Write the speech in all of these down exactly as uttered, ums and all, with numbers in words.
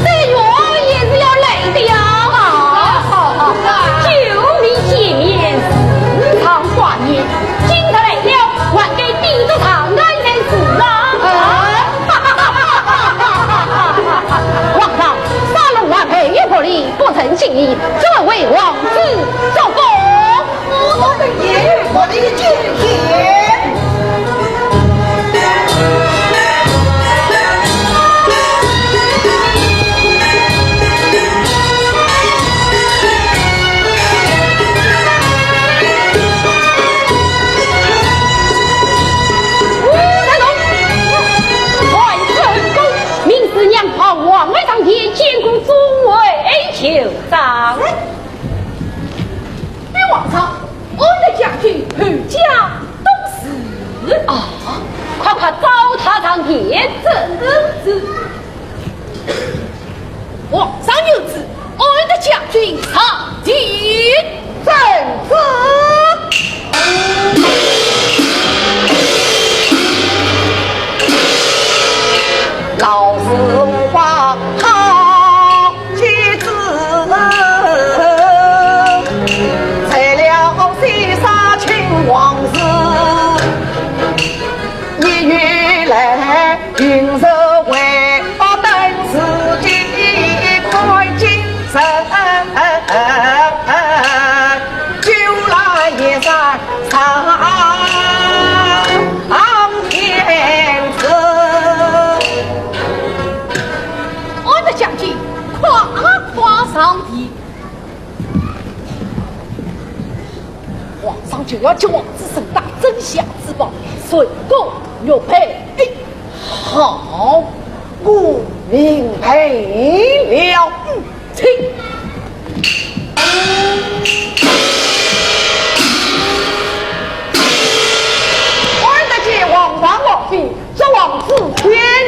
这月也是要来的呀。好，好，好，久未见面，时常挂念，今日来了，还该点着长安才是啊。啊？皇上，沙龙王后也不理，不成敬意，只为皇子做官。 我的眼，我的眼睛。吴太公，万岁！明日娘跑王位上殿，见过众位舅丈。 禀皇上，安德将军后驾到此。啊，快快召他上殿。遵旨。皇上有旨，安德将军上殿。遵旨。老子无话好 几次，才了西沙秦王时，你欲来云石为我等自己看精神，就来也上上天子。安德将军，快快上殿。 皇上就要给王子升大，镇下之宝，水果玉佩。哎，好，我明白了。嗯，请。安德见皇上王妃， 这王子千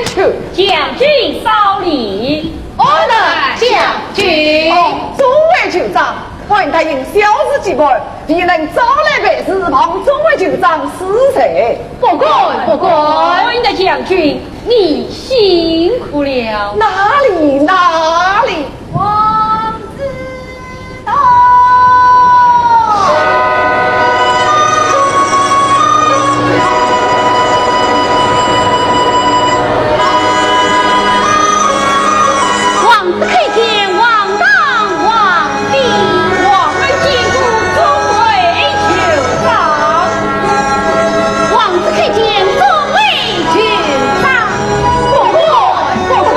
秋。将军少礼。安德将军。哦，众位舅丈，我答应小事几番，未能早来办事，望众位舅丈恕罪。不敢，不敢。安德将军，你辛苦了。哪里，哪里？王子 王子叩见皇上王妃。王儿见过众位舅丈。王子叩见众位舅丈。不敢，不敢。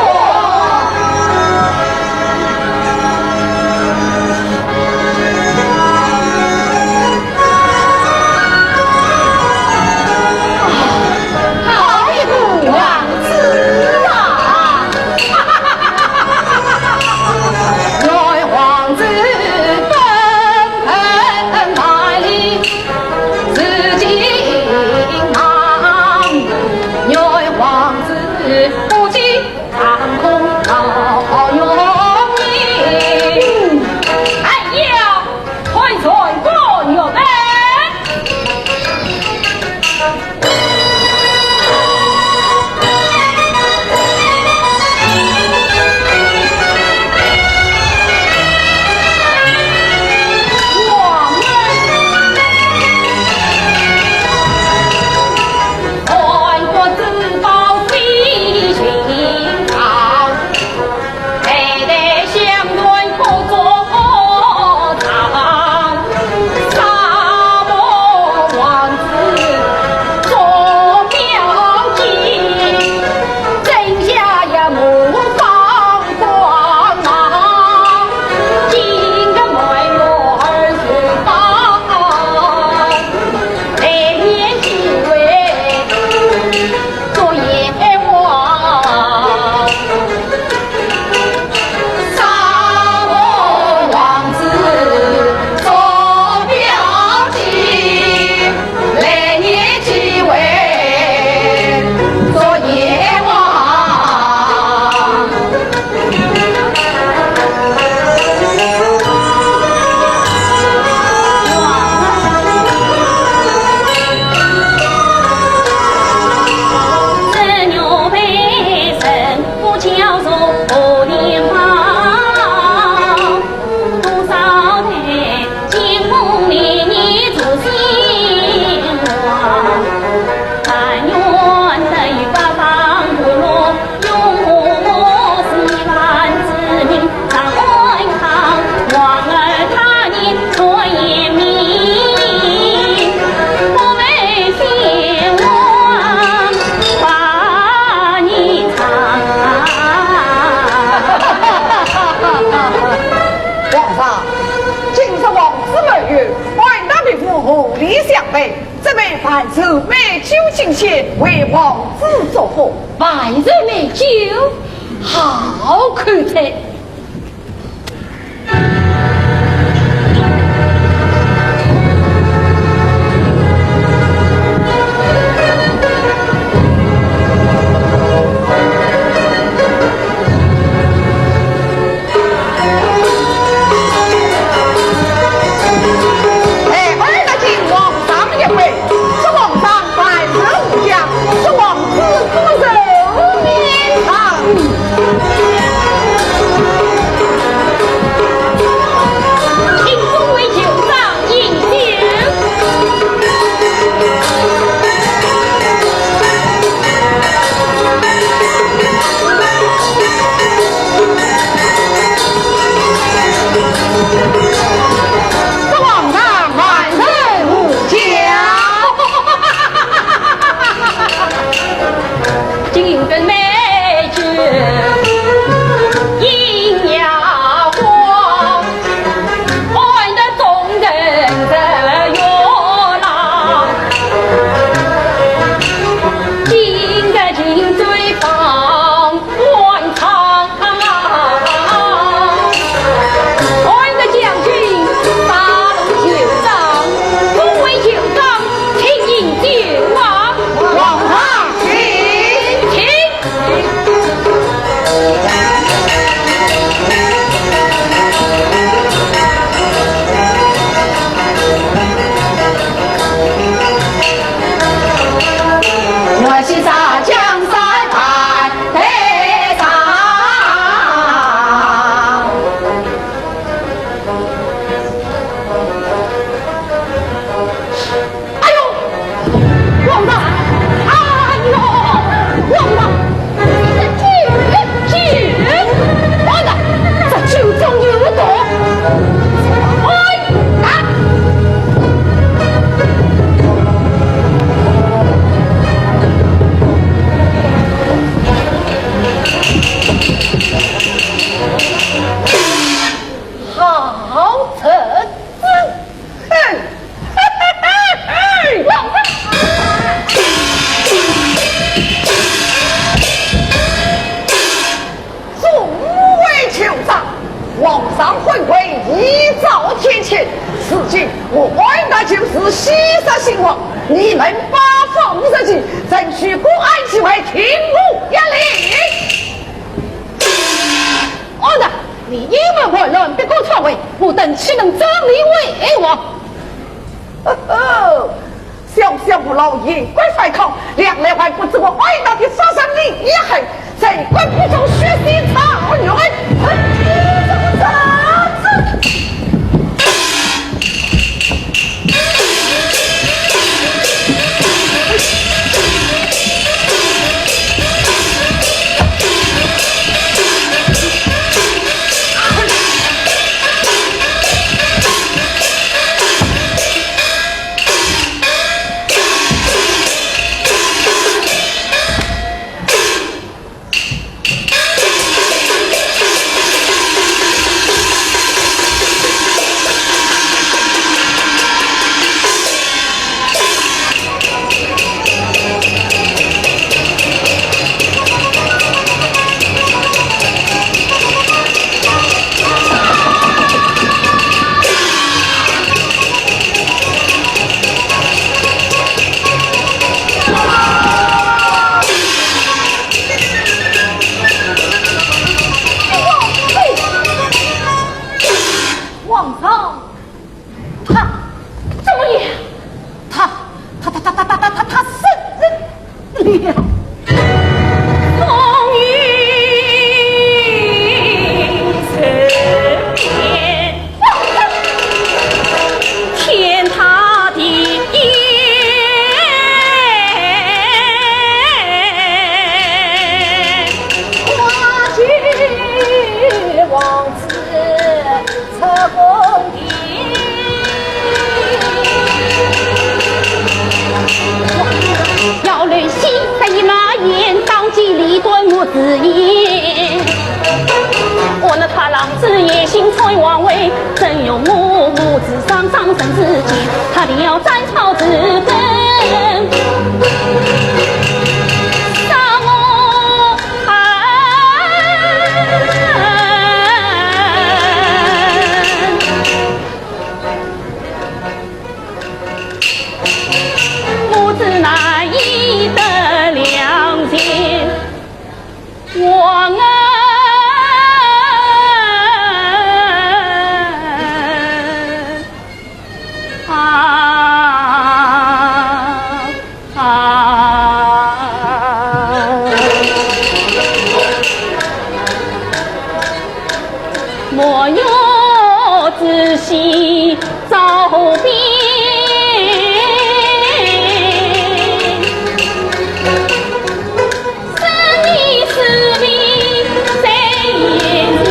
万寿美酒敬献，为王子祝福。万寿美酒，好口才。 哎，二大舅王上一回，祝王上万寿无疆，祝王子福寿绵长。请众位舅丈饮酒。 祝王上万寿无疆。金根美酒饮呀欢，欢得众人热络啦。金根金醉放 欢唱。我的将军，大龙舅丈，各位舅丈，请饮酒啊！王上，请。请。 我是杀将三班队长。哎呦，王大，哎呦，王大！ 这酒，这酒，我的，这酒中有毒。哎，啊！好吃。 众位舅丈，皇上昏归，一朝天晴，如今我安大舅是喜杀兴旺，你们八方人士，争取公安机关，听我一令。哦，那你隐瞒叛乱，逼供篡位，我等岂能招你为王？ 呵呵，小小父老，言归反抗，两来还不知我安大的杀身利害，谁敢不忠，血洗草原？哼，你怎么这皇上，他怎么样？他，他，他，他，他，他，他死了。 要留心，十一马眼，当机立断莫自言。我那太郎子野心篡王位，曾用我母子上上阵之间，他定要斩草除根。母子难以得良田，我啊，啊，啊。 莫用仔细找边，生意是为在眼前。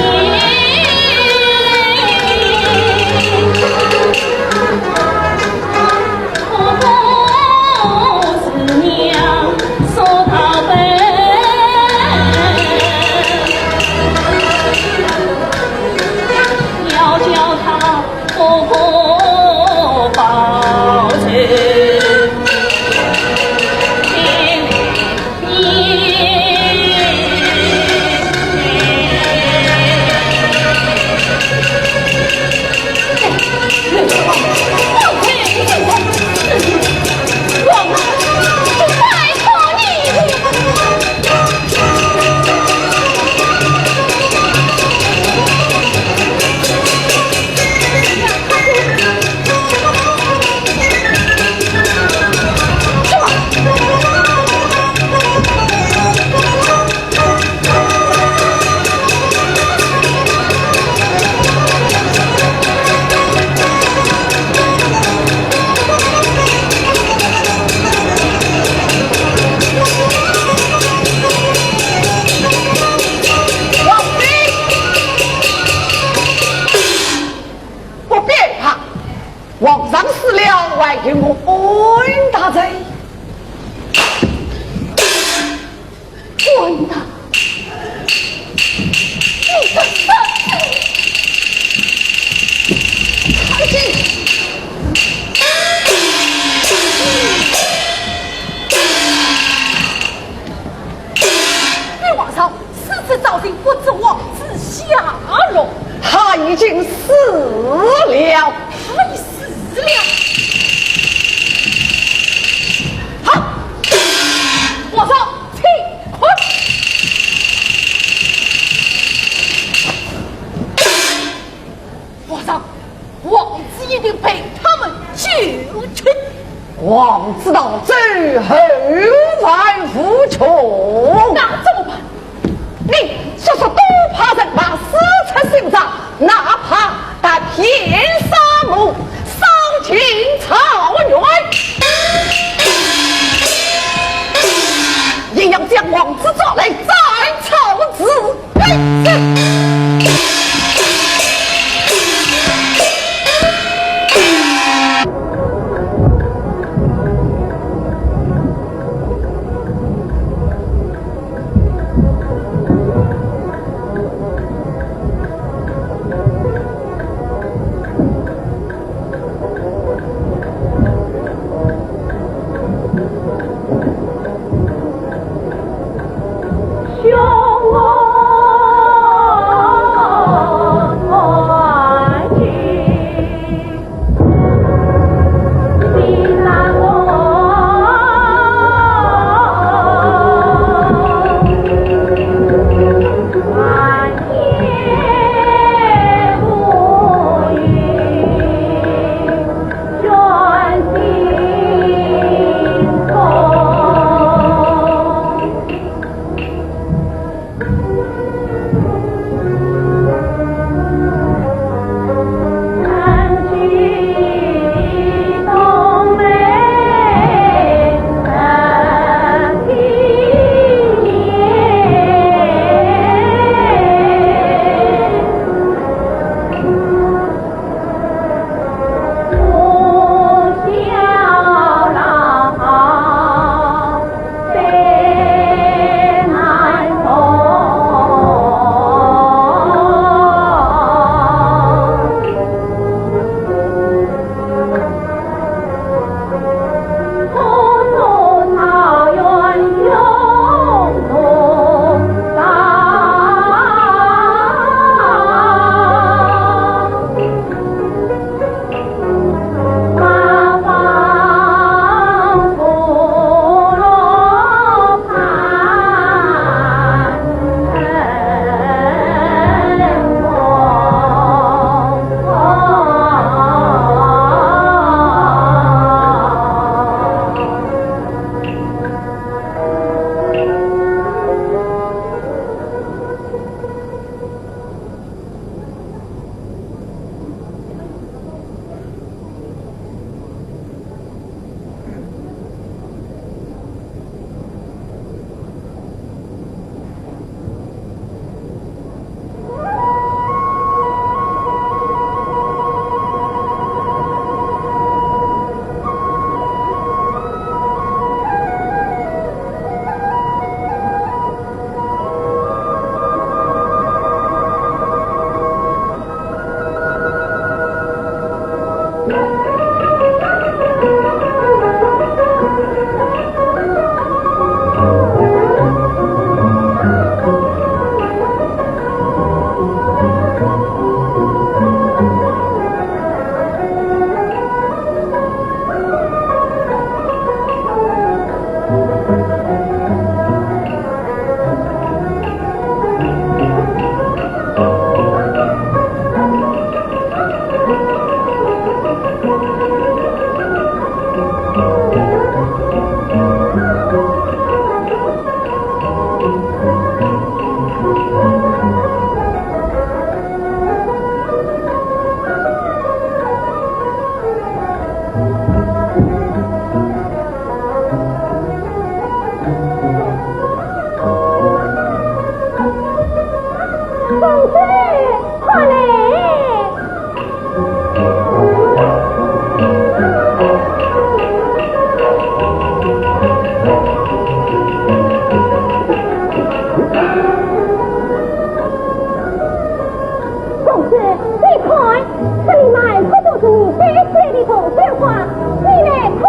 不必怕，皇上死了，还有我安大人。 滚蛋！你个孙子！太君！禀皇上，世子赵信不知皇子下落。他已经死了。他已死了？好，皇上， 请看。皇上，皇子一定被他们救出。皇子逃走，后患无穷。那怎么办？你就是多派人马四处巡查，哪怕 踏遍沙漠，扫尽草原，也要将皇子抓来斩草除根。快来！公子，你看，这里满处都是你带来的红花，你来看。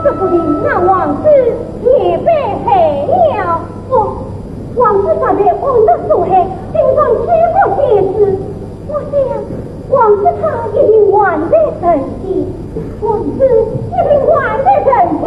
这不行，那王子也被害了。哦，王子他被王的所害，定当举国皆知。我想，王子他一定还在人间，王子一定还在人间。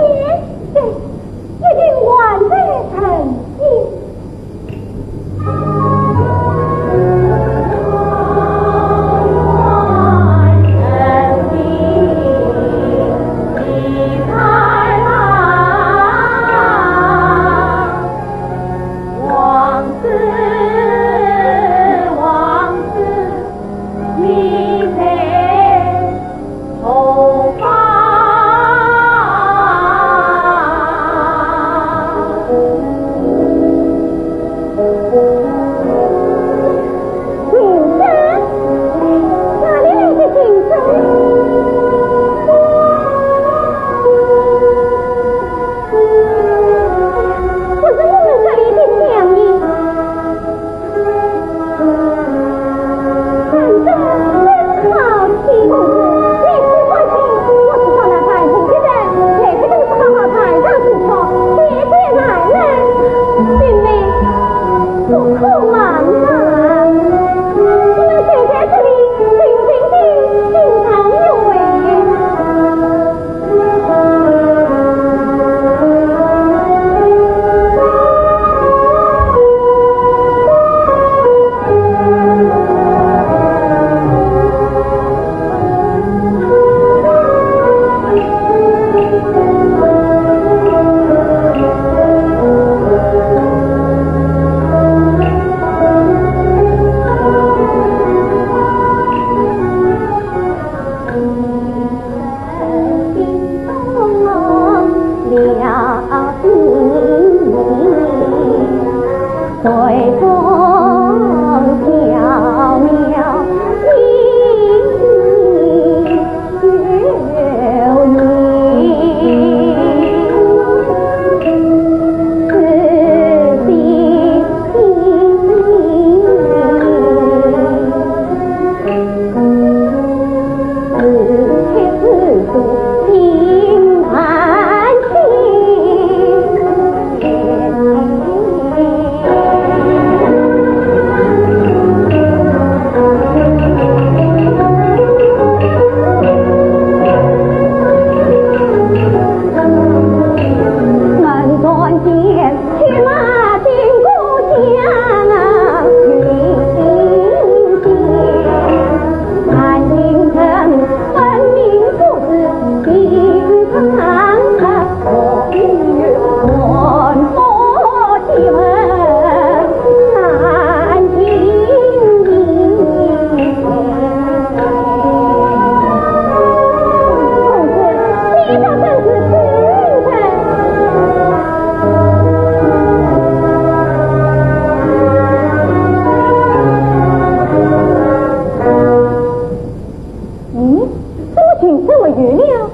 嗯，怎么停止了？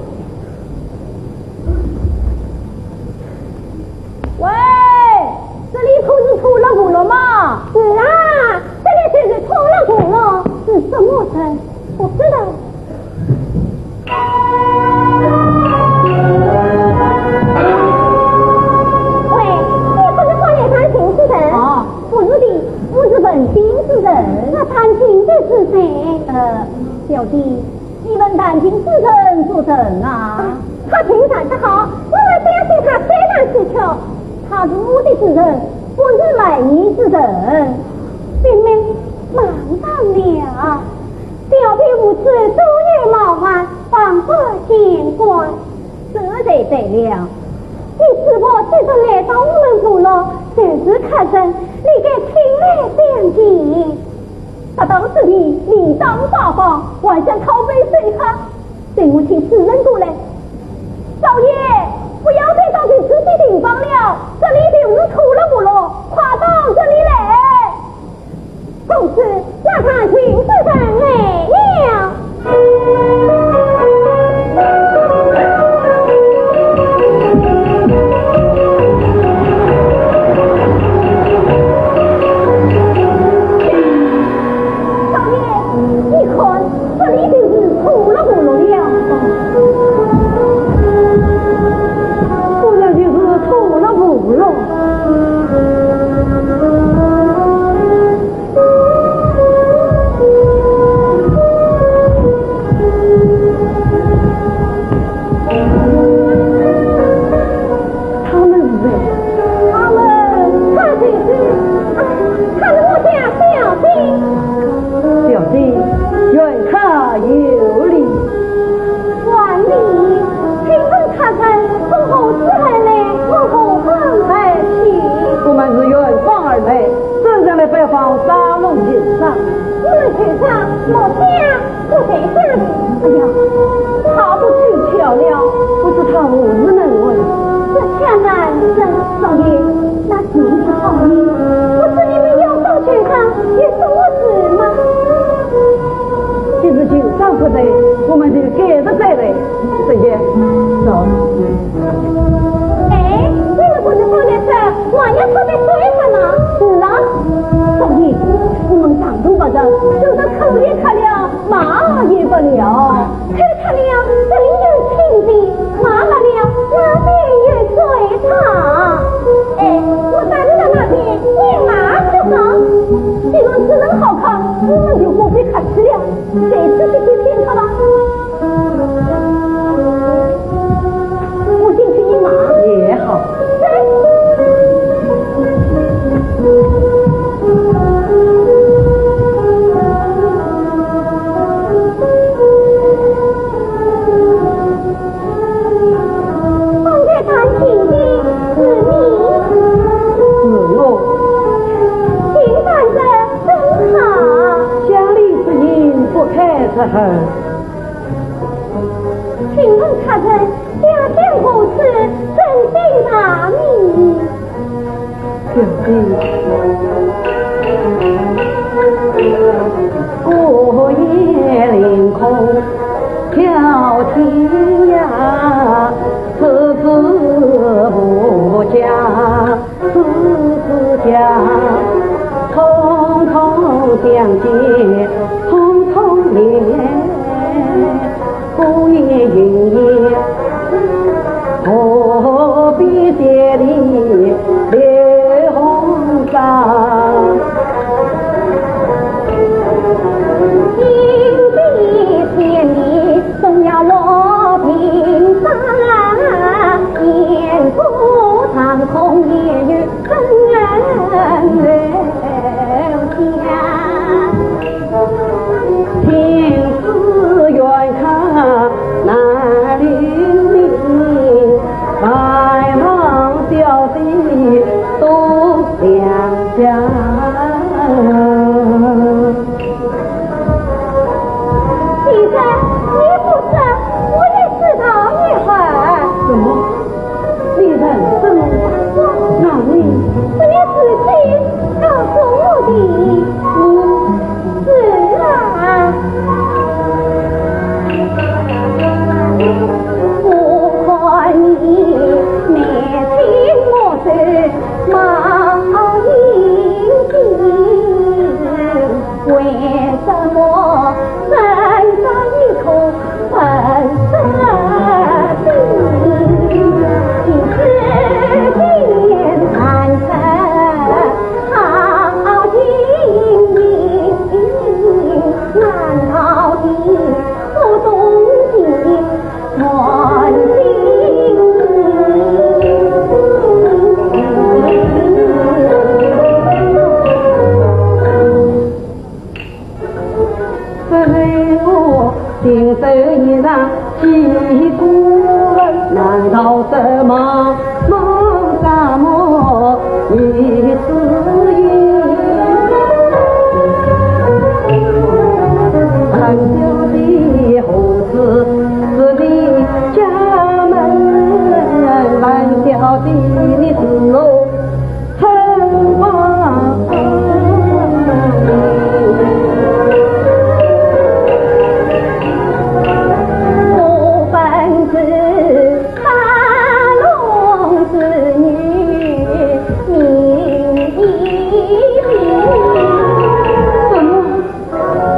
喂，这里不是土老部落吗？是啊，这里就是土老部落。是什么人？不知道。喂，你不是花脸山进士人？啊，不是的，我是文定之人。那探亲的是谁？呃，小弟，你问探亲之人做甚啊？啊，他平常的好，我们相信他非常是巧。他是我的主人，不是卖艺之人。并没忙到了。 小婢无知，多有冒犯，望不见怪。这才对了。你师父既然来到我们部落，就是客人，理该请来相见。他到这里礼让八方，还想讨杯水喝，待我请主人过来。少爷，不要再到这自己地方了，这里就是土老部落，快到这里来。 公子，那探亲之人来了。少爷，你看，这里就是土老部落了。果然就是土老部落。 他们是谁？他们，他就是，啊，他是我家小姐。小姐，愿客有礼。 万里，请问客人从何处而来，从何方而去？我们是远方而来，专程来拜访沙龙先生。你们先生，我家不在这里。哎呀，他不凑巧了。不知他何事能问？这下难说。少爷，那就是好意。不知你们要找先生有什么事吗？ 既是先生不在，我们就改日再来。师姐，走。哎，你们不是说的是还要特别说一声吗？是啊，少爷，我们长途跋涉，就是口渴渴了，马也不了。口渴了，这里有清泉，马不了，那边有水塘。哎，我带你到那边饮马就好。既然主人好客，我们就不必客气了。 谁自己去请客吧？我进去饮马。也好。走。方才探亲的是你？是我。请站着。 真好。乡里之人不开之口。请问客人，家乡何处，尊姓大名？小姐，呀，通通相见，通通念，孤雁云雁，何必千里流红妆？行的千里，总要落平沙，雁过长空也有 天子远看难留名，白毛小姐多良家。先生，你不说，我也知道一二。什么？ 你认识我？那你，这也是谁告诉我的？我是啊。我看你眉清目秀，貌英俊。 为什么生着一颗粉色心？你是天然成好情人，难道你不懂情？ 不为我情深意长，几个人难道什么梦什么一次？ 很久的后事是你家门，玩笑的你是我春光。我本是 大龙之女，名医林。什么？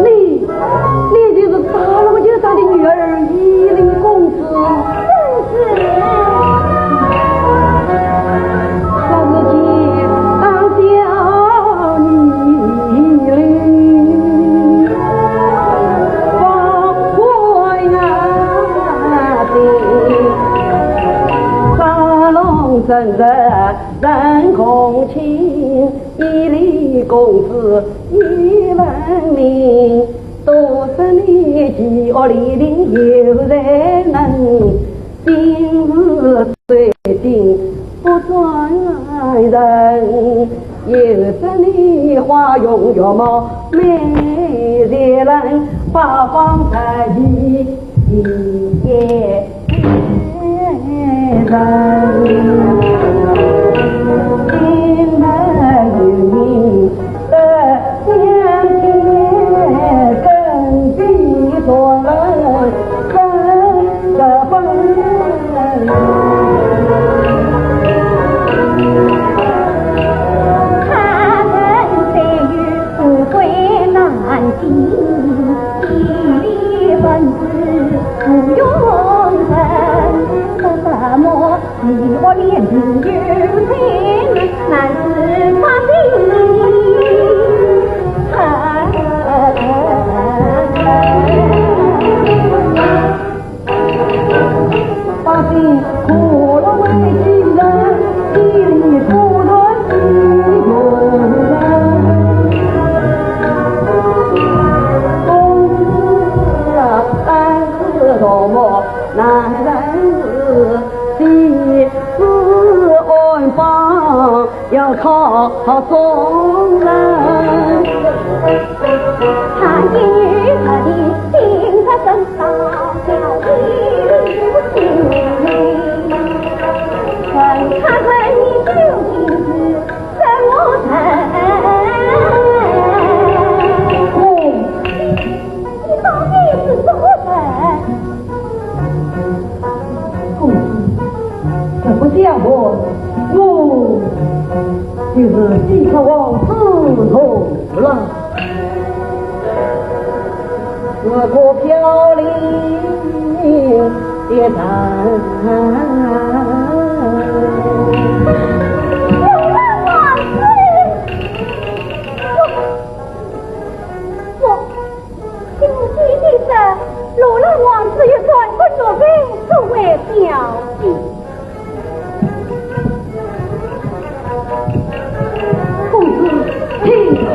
你，你就是大龙酒商的女儿，医林公子？正是。相国，我就是西川王子龙了。自古飘零的人。龙王万岁！我，我，听我姐姐说，龙王王子有三个岳父作为表弟。 公子，请看。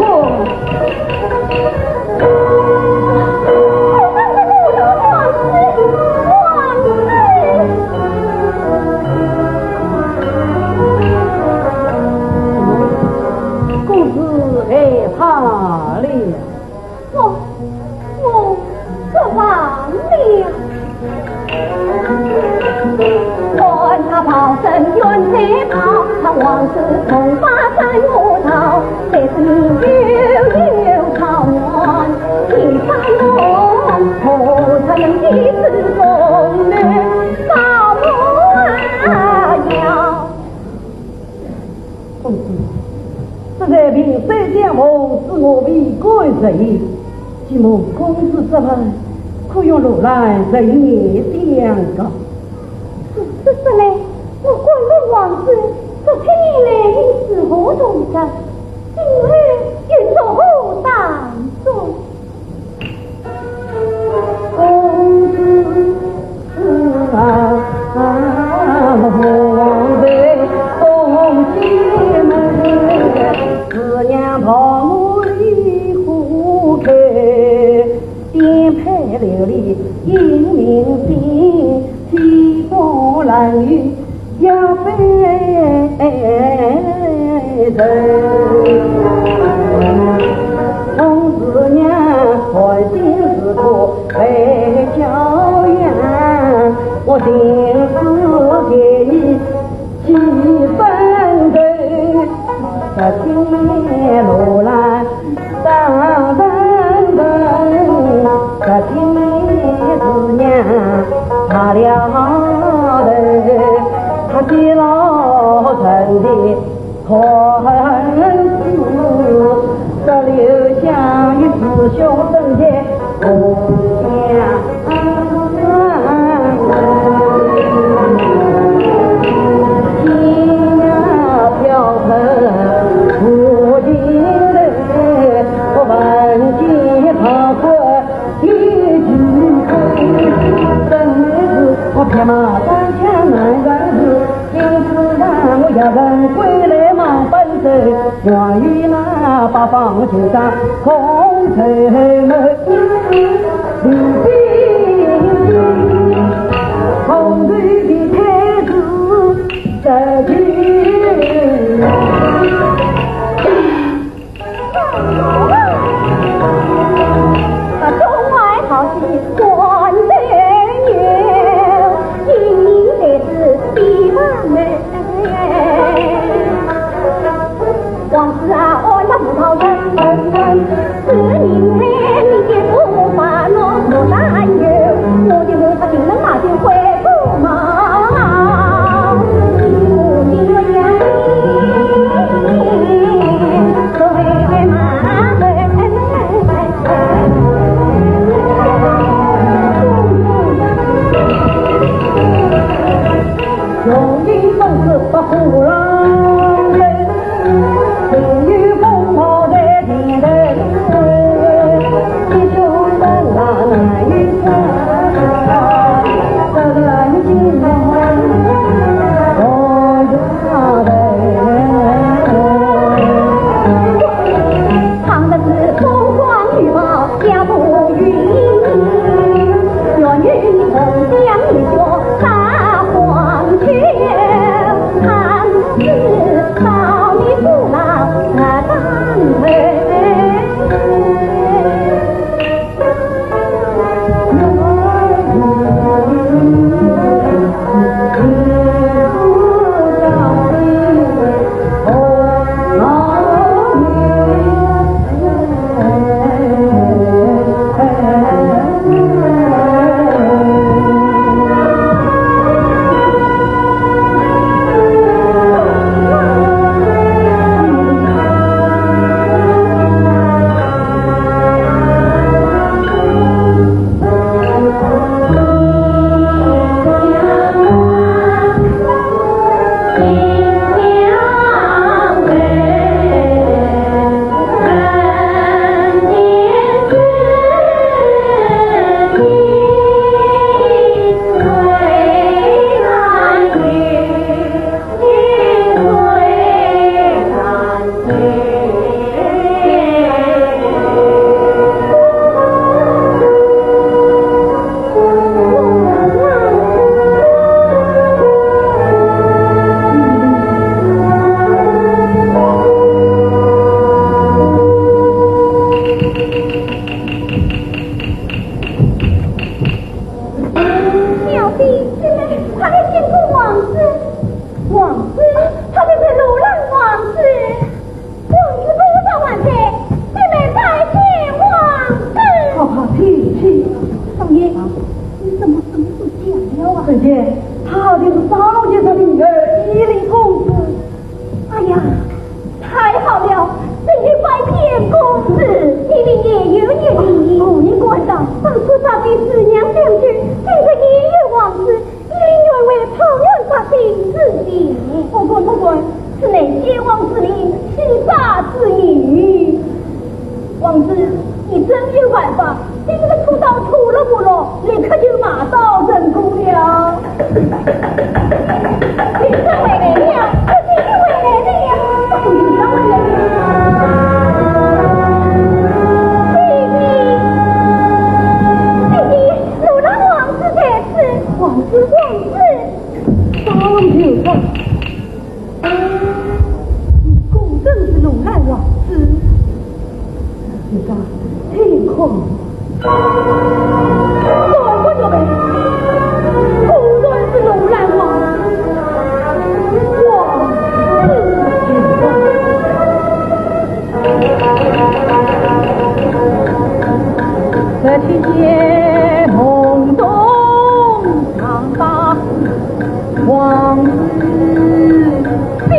公子害怕了。 我，我，我忘了。公子，这在平山相逢，是我未敢直言。既蒙公子之恩，可用罗兰直言相告。是，是，是嘞，我观龙王子，十七年来与子和同居，今后又作何打算？ 公子啊，莫为公子们，自娘抱我的花开，颠沛流离影零星，天风冷雨 要飞走。红日娘，寒星似火被骄阳，我定是给你几分头。十七年罗兰 当当当，十七年子娘大了头，他的老身体可恨死，只留下一子兄等在故乡。小姐，你们快来见过王子。王子？他就是罗兰王子。王子不在外边，你们拜见王子。好好听听。少爷，你怎么这么说讲了啊？二姐，他就是张老爷的女儿依琳公主。哎呀，太好了，真的拜见公子。依琳也有年纪，我们官道当初他的四娘相救，今日也有王子，依琳愿为桃园百姓治病。不敢不敢，此乃先王之命，岂杀之理。王子，你真有办法，今日出道出了不落，立刻就马到成功了。 你真回来了，我真的回来了，我真的回来了。姐姐，姐姐，罗兰王子在此。王子，王子。张九啊，你果真是罗兰王子。 你看，天空。转过腰来，果然是罗兰王子，王子。这天夜梦中长大 王子笑。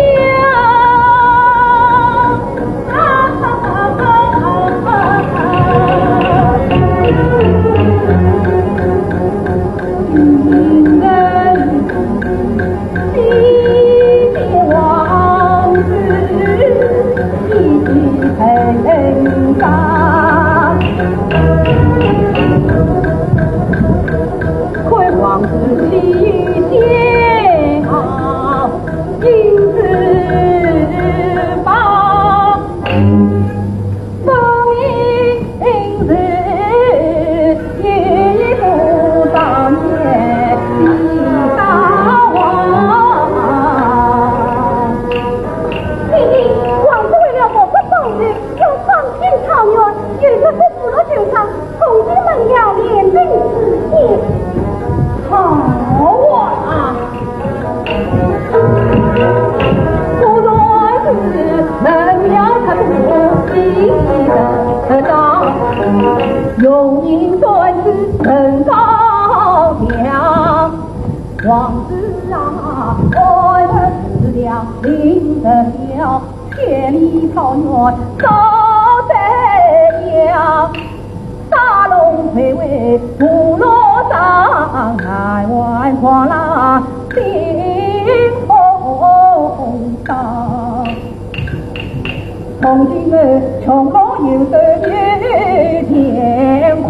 弟弟，王子为了报复父亲，要放弃桃园，与这个部落经商，从此没了连根之线。好啊！果然是能了他的心的道，用人断事人高强。 王子啊，爱得死了，灵得了，千里草原找对象。大龙飞为部落上，爱玩狂浪顶风浪。 从今后穷路有得有乾坤，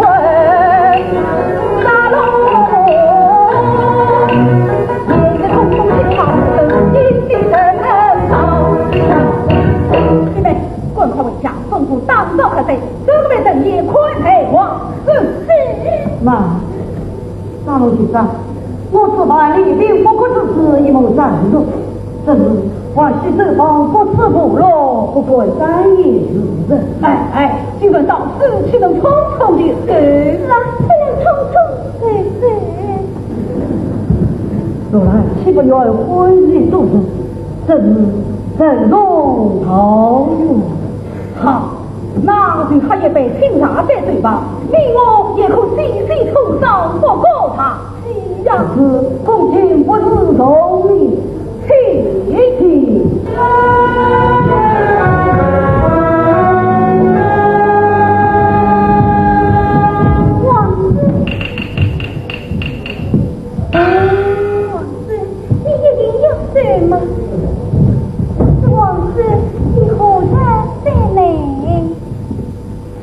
大路也是通通是好，今天的人好。妹妹，赶快回家，吩咐打扫客廳，准备等夜快陪王子。慢。 张老先生，我知万里平复国之事一无成熟，只是还需走访各处部落，不敢三言四语。哎，哎，既然到此，岂能匆匆就走？是啊，岂能匆匆就走？罗兰岂不愿欢喜度日，只是任重道远。好， 那就喝一杯清茶再走吧，你我也可洗洗冲爽，不过他。是呀。此事公卿不如从命，请。请。王子，王子，你一定要走吗？王子，你何日再来？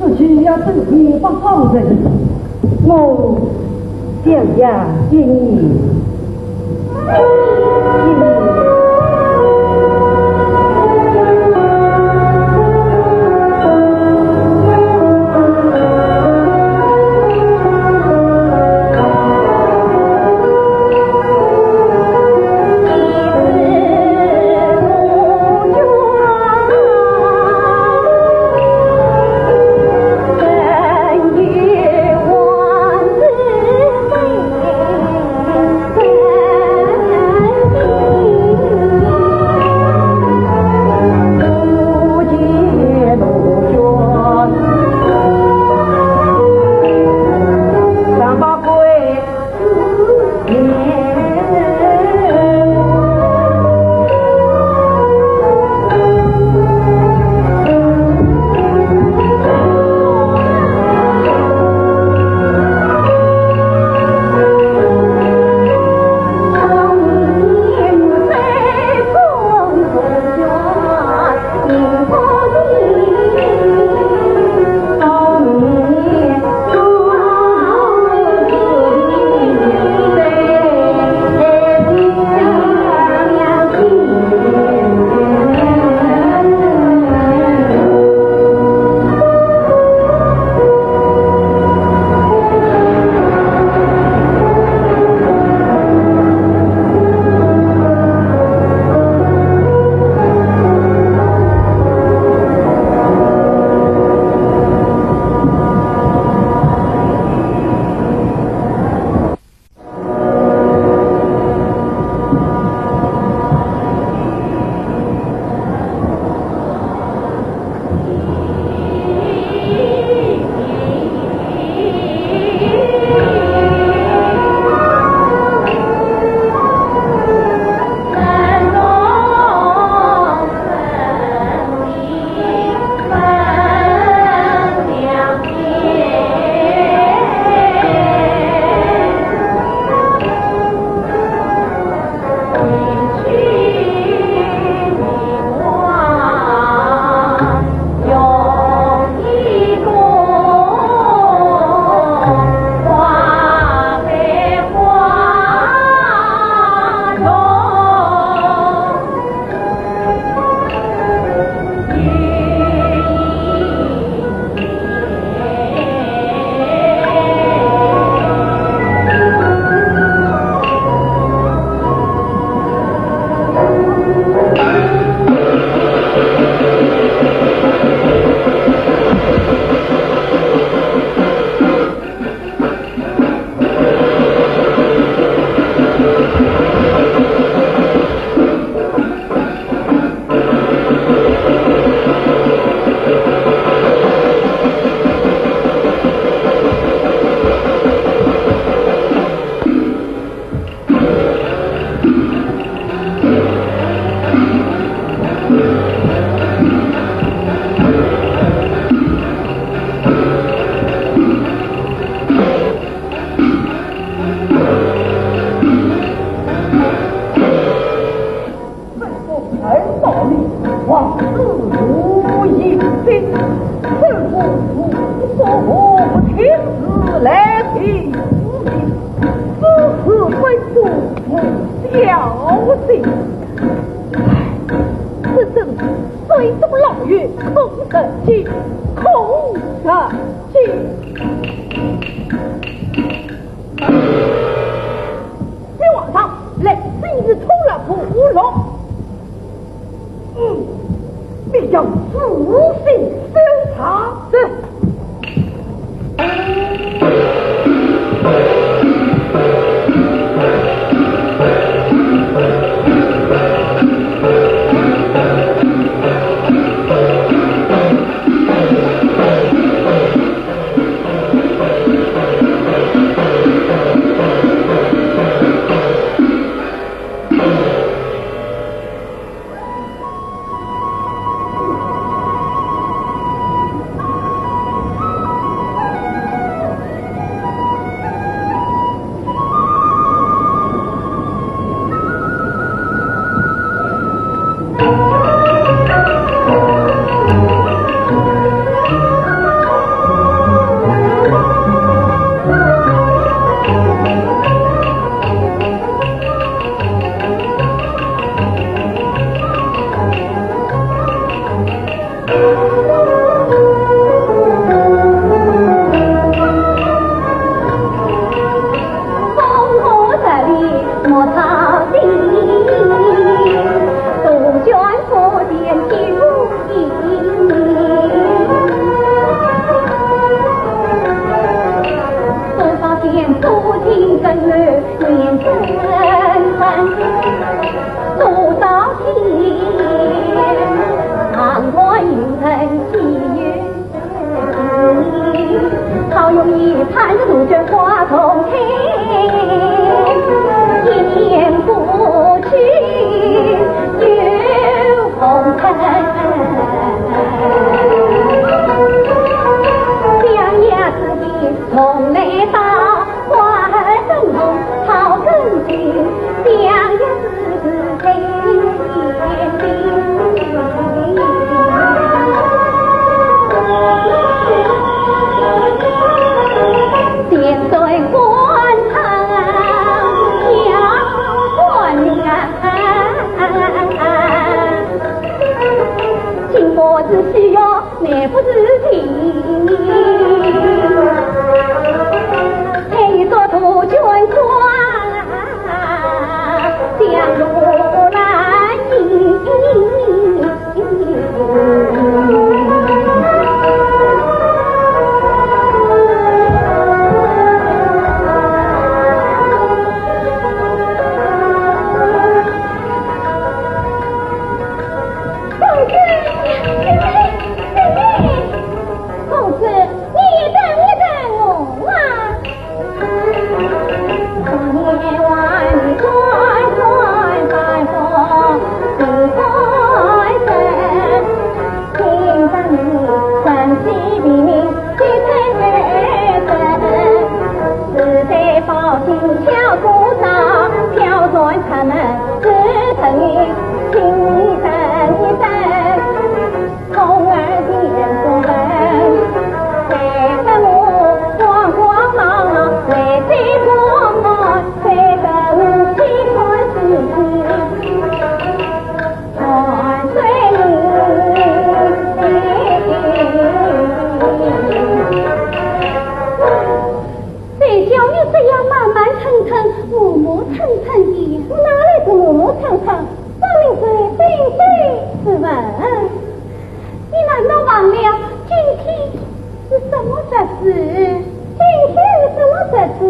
自己要等你不好人，我想要见你。公子，你等一等我啊！谁叫你这样慢慢吞吞、磨磨蹭蹭的？我哪来的磨磨蹭蹭？分明是非对之问。你难道忘了今天是什么日子？今天是什么日子？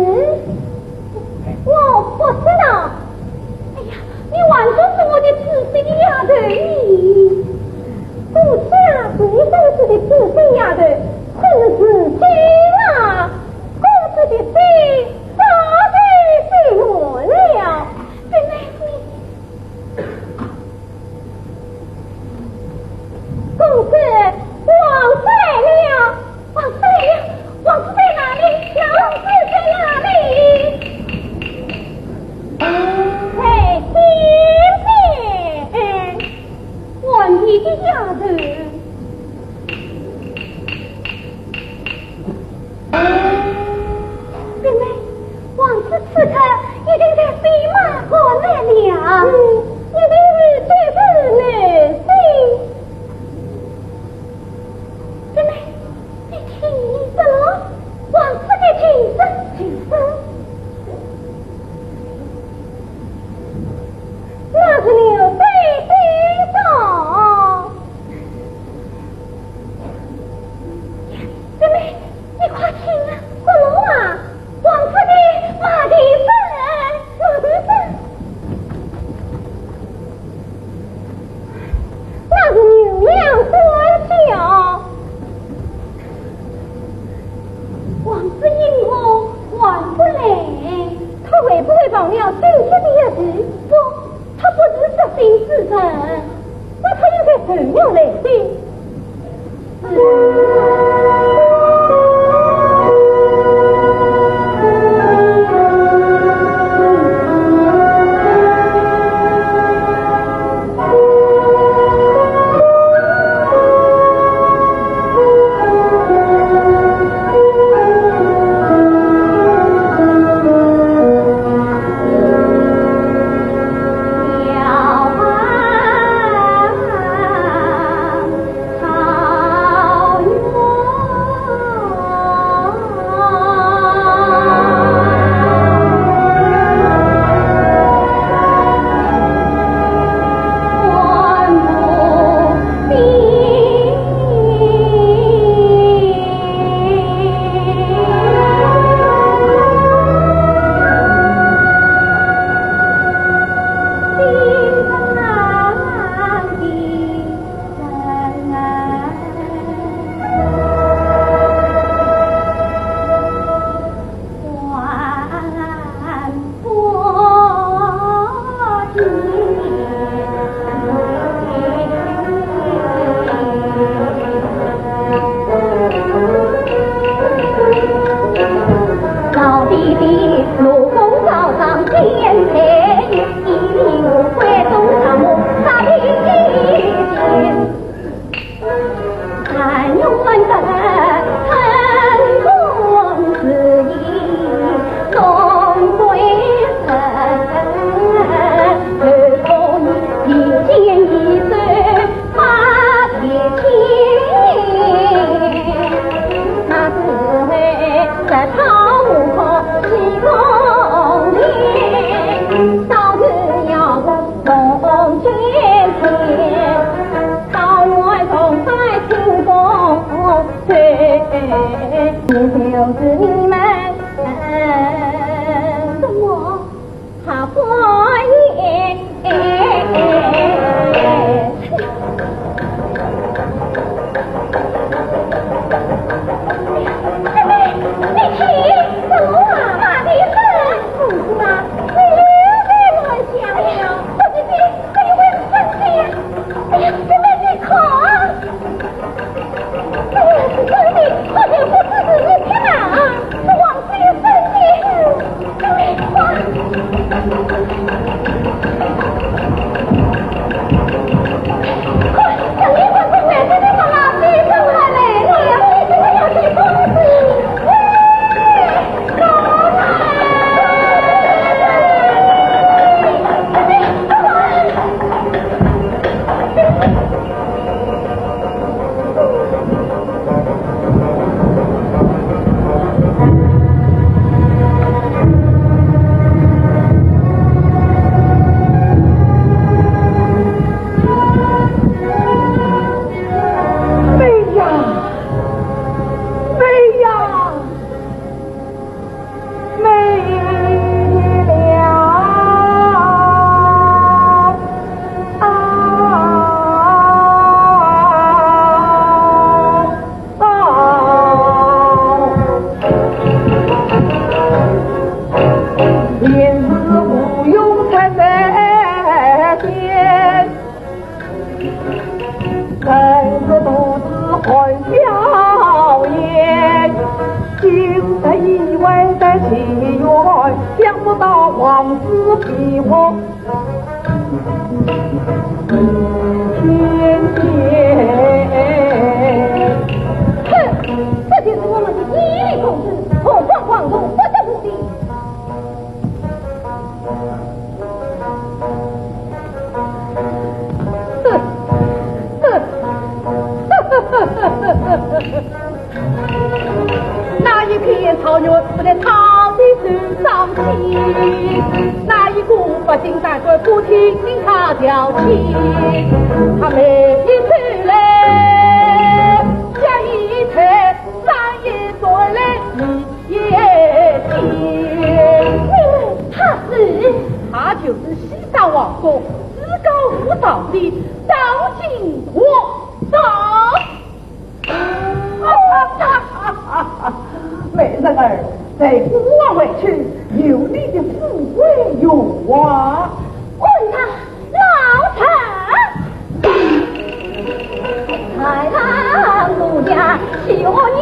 我不知道。哎呀，你还说是我的知心丫头呢。公子啊，你说是的知心丫头，可是如今啊，公子的心早就变了。原来你……公子，王子来了，王子来了，王子在哪里？王子在哪里？在天边。 皇帝的丫头。妹妹，王子此刻一定在飞马赶来了。嗯，一定是对着南京。妹妹，你听着了，王子的琴声，琴声。 那是刘备的钟。妹妹，你快听啊，快来啊，王子的马蹄声，马蹄声。那是牛羊欢叫。王子因何还不来？他会不会忘了今天的约定？不， 他不是失信之人，那他应该怎样来的？就是你们，什么？好欢迎。妹妹，你听，什么啊？哪里是？公子啊，你又在乱想了。我今天可以为你分析呀。哎呀，妹妹，你看。 哎呀，是真的，好像不只是你看啊，是王子也真的。快，快，等一会儿，妹妹，妹妹，妈妈，妹妹，快来了，妹妹，这个要谁做的？哎，走啊！妹妹，快来！ 哎呀，哎呀！ 没了。啊，啊，便是无用才在天。 看着独自欢笑颜，今日意外在西园，想不到王子比我天仙。哼，这就是我们的伊犁公子，何况王后不得不的。 那一片草原，不得草地受伤心。那一个不幸三个不听他调戏，他每一次来，下一次三一转来，你 也听。他是？他就是西山王公，自高无道的赵景华。美人儿，待孤王回去，有你的富贵荣华。管他 老臣。太郎母娘喜欢你，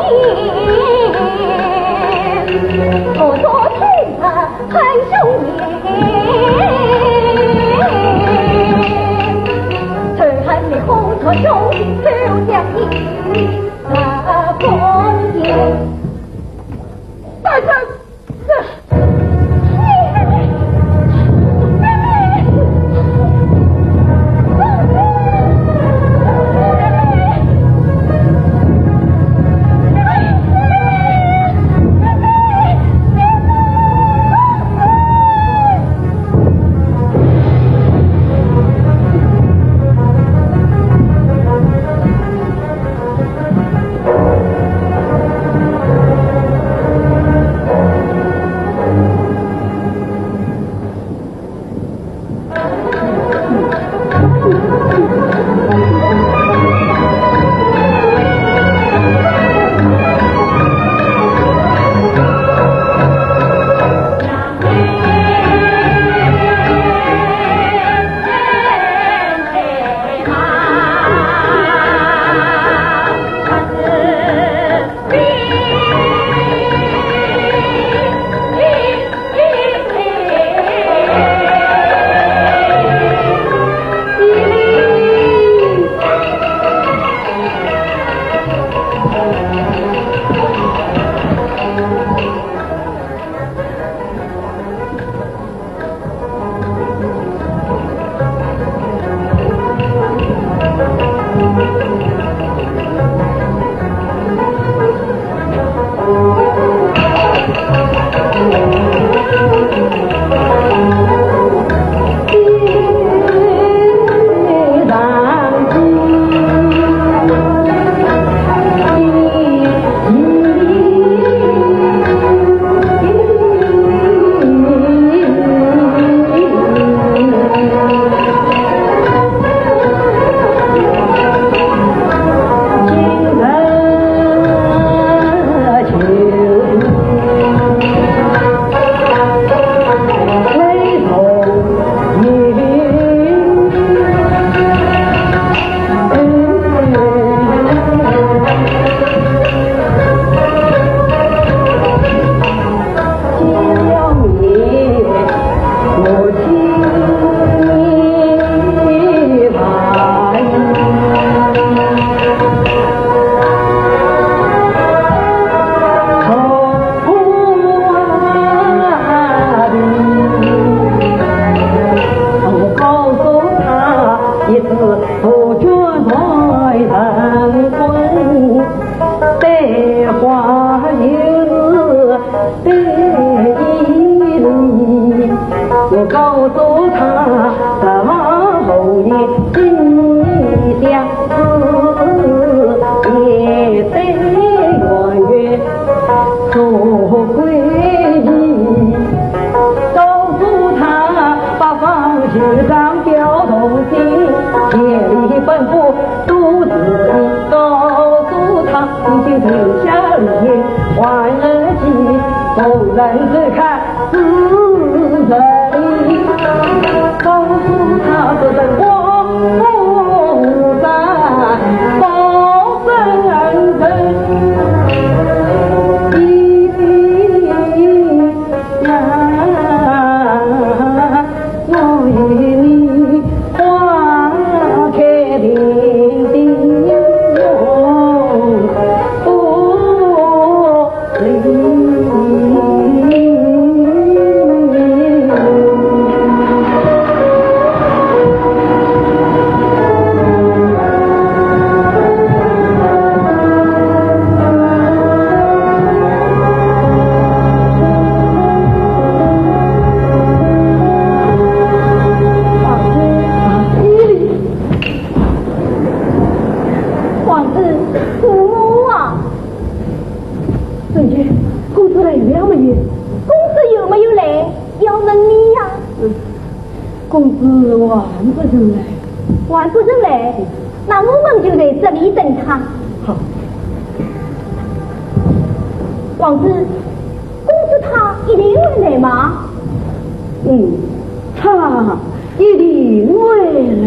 我做亲的很凶你，仇恨的火烧兄弟，就将你杀光光。大人！我劝在人婚，对花就是对你。我告诉他，什么红颜金相思，也得圆圆做闺女。告诉他，八方九丈表同心，千里奔赴都是你。告诉他，你就留下理由，还了情，逢人就看是人。告诉他，这人我不在，保证人生一定 呀，我与你花开天地永不离。王子，父母啊！沈君，公子来了没有？公子有没有来？要问你呀。 公子还不曾来。还不曾来？那我们就在这里等他。好。王子，公子他一定会来吗？嗯，他一定会来。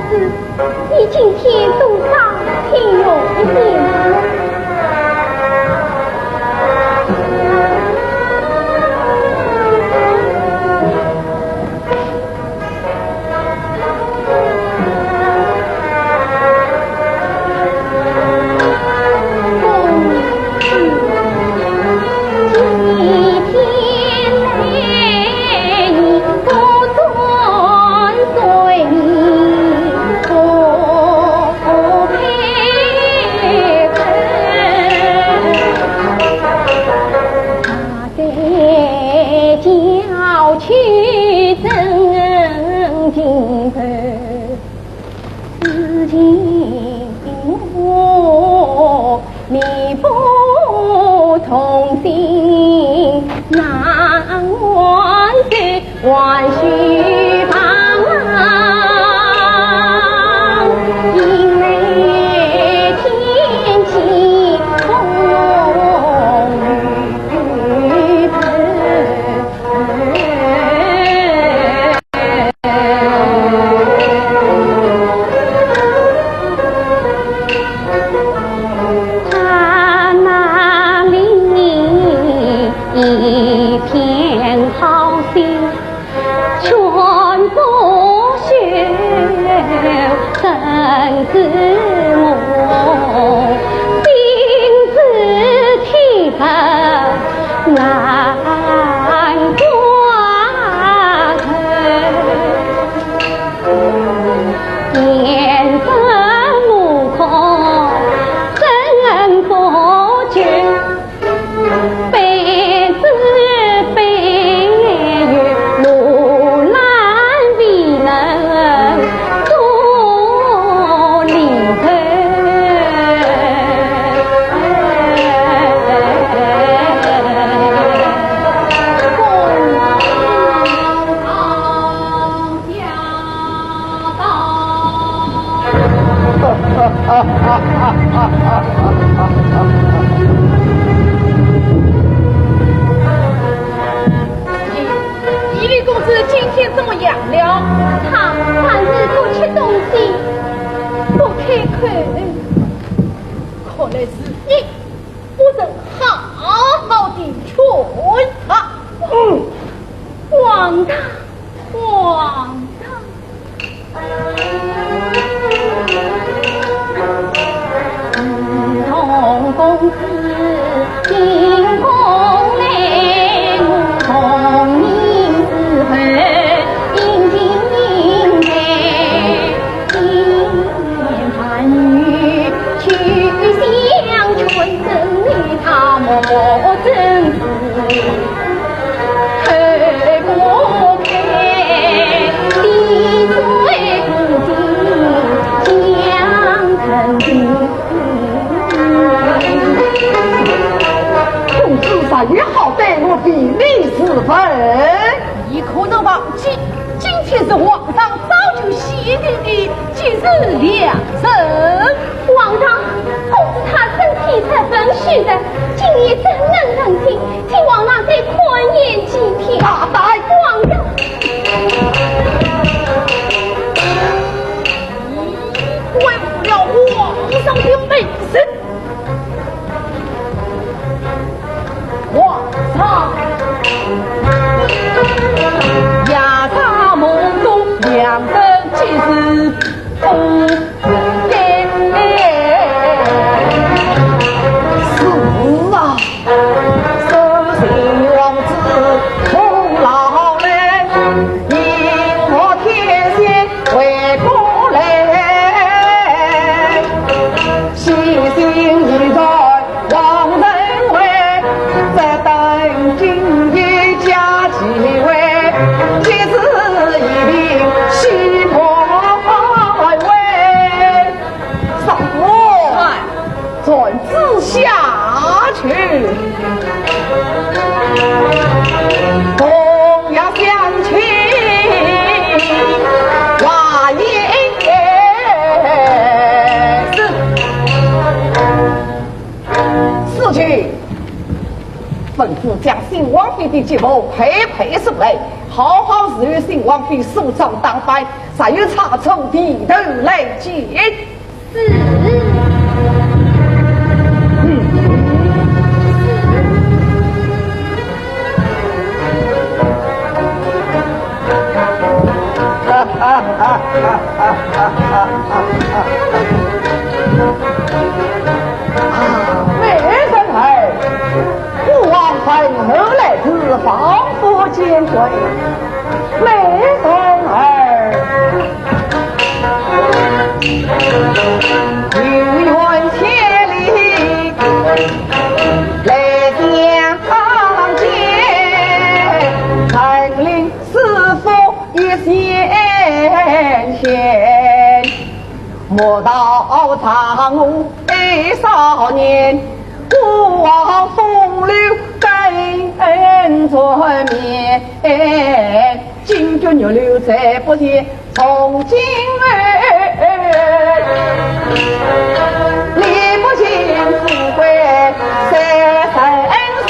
你今天多少听我一点。李公子今天怎么样了？他半日不吃东西，不开口。看来是你不曾好好地劝他。嗯，王大，王大。公子若要好待我，比邻是非。你可曾忘记，今天是皇上早就限定的吉日良辰。皇上，公子他身体十分虚弱，今夜怎能成亲？请皇上再宽限几天。大胆！皇上，你辜负了皇上的美人。 皇上，夜长梦多，良辰吉日不定。是啊，身为王子，同老你的节目配配送来，好好侍候新王妃梳妆打扮，再有差错低头来见。是。啊，美人儿，孤王在后来，是方不见怪。美人儿，有缘千里来相见，山林 是否一线牵？莫道张我爱少年，孤王风流更缠绵。今朝月楼再不见，从今后，你不见富贵三生仙。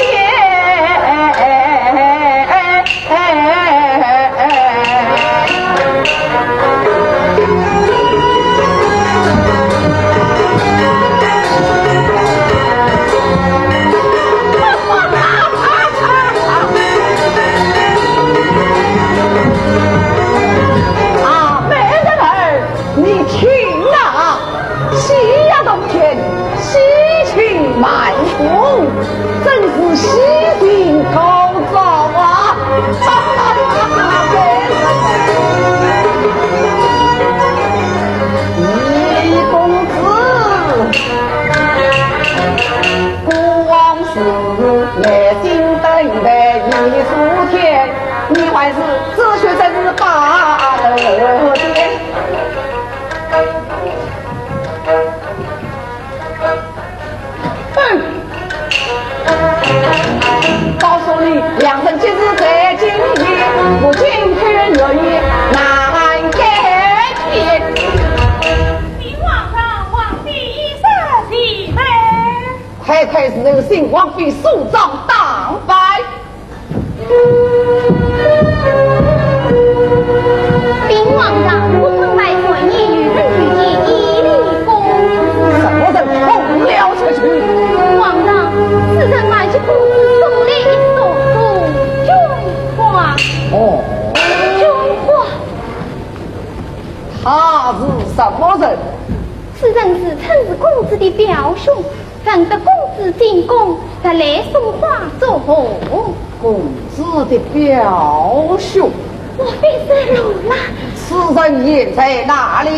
啊，美人儿，你听啊！ 夕阳东天，喜庆满空，真是喜庆高照啊！李公子，孤王是耐心等待一数天，你还是止血真是罢了。 哼！告诉你，良辰吉日在今夜，我金盆玉液难改变。禀皇上，王妃已设席来。快快侍候新王妃梳妆打扮。 禀皇上，我们外传有人求见鄢公子。什么人？奉了出去。皇上，此人买起公子送来一束杜鹃花。哦。杜鹃花。他是什么人？此人自称是公子的表兄， 闻得公子进宫，特来送花祝贺。公子的表兄？莫非是罗拉？此人现在哪里？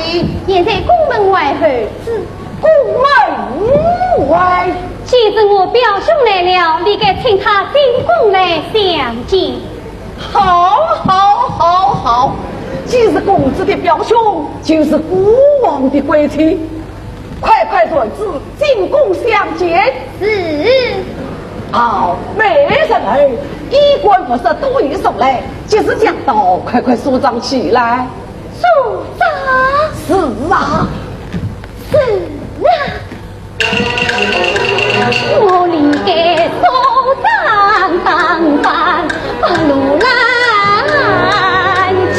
现在宫门外候旨。宫门外？既是我表兄来了，理该请他进宫来相见。 好，好，好，好！既是公子的表兄，就是孤王的贵戚，快快传旨进宫相见。是。哦，美人儿，衣冠不设，都已送来，即时讲道，快快梳妆起来。梳妆？是啊。是啊。 我理该梳妆打扮，把罗兰见。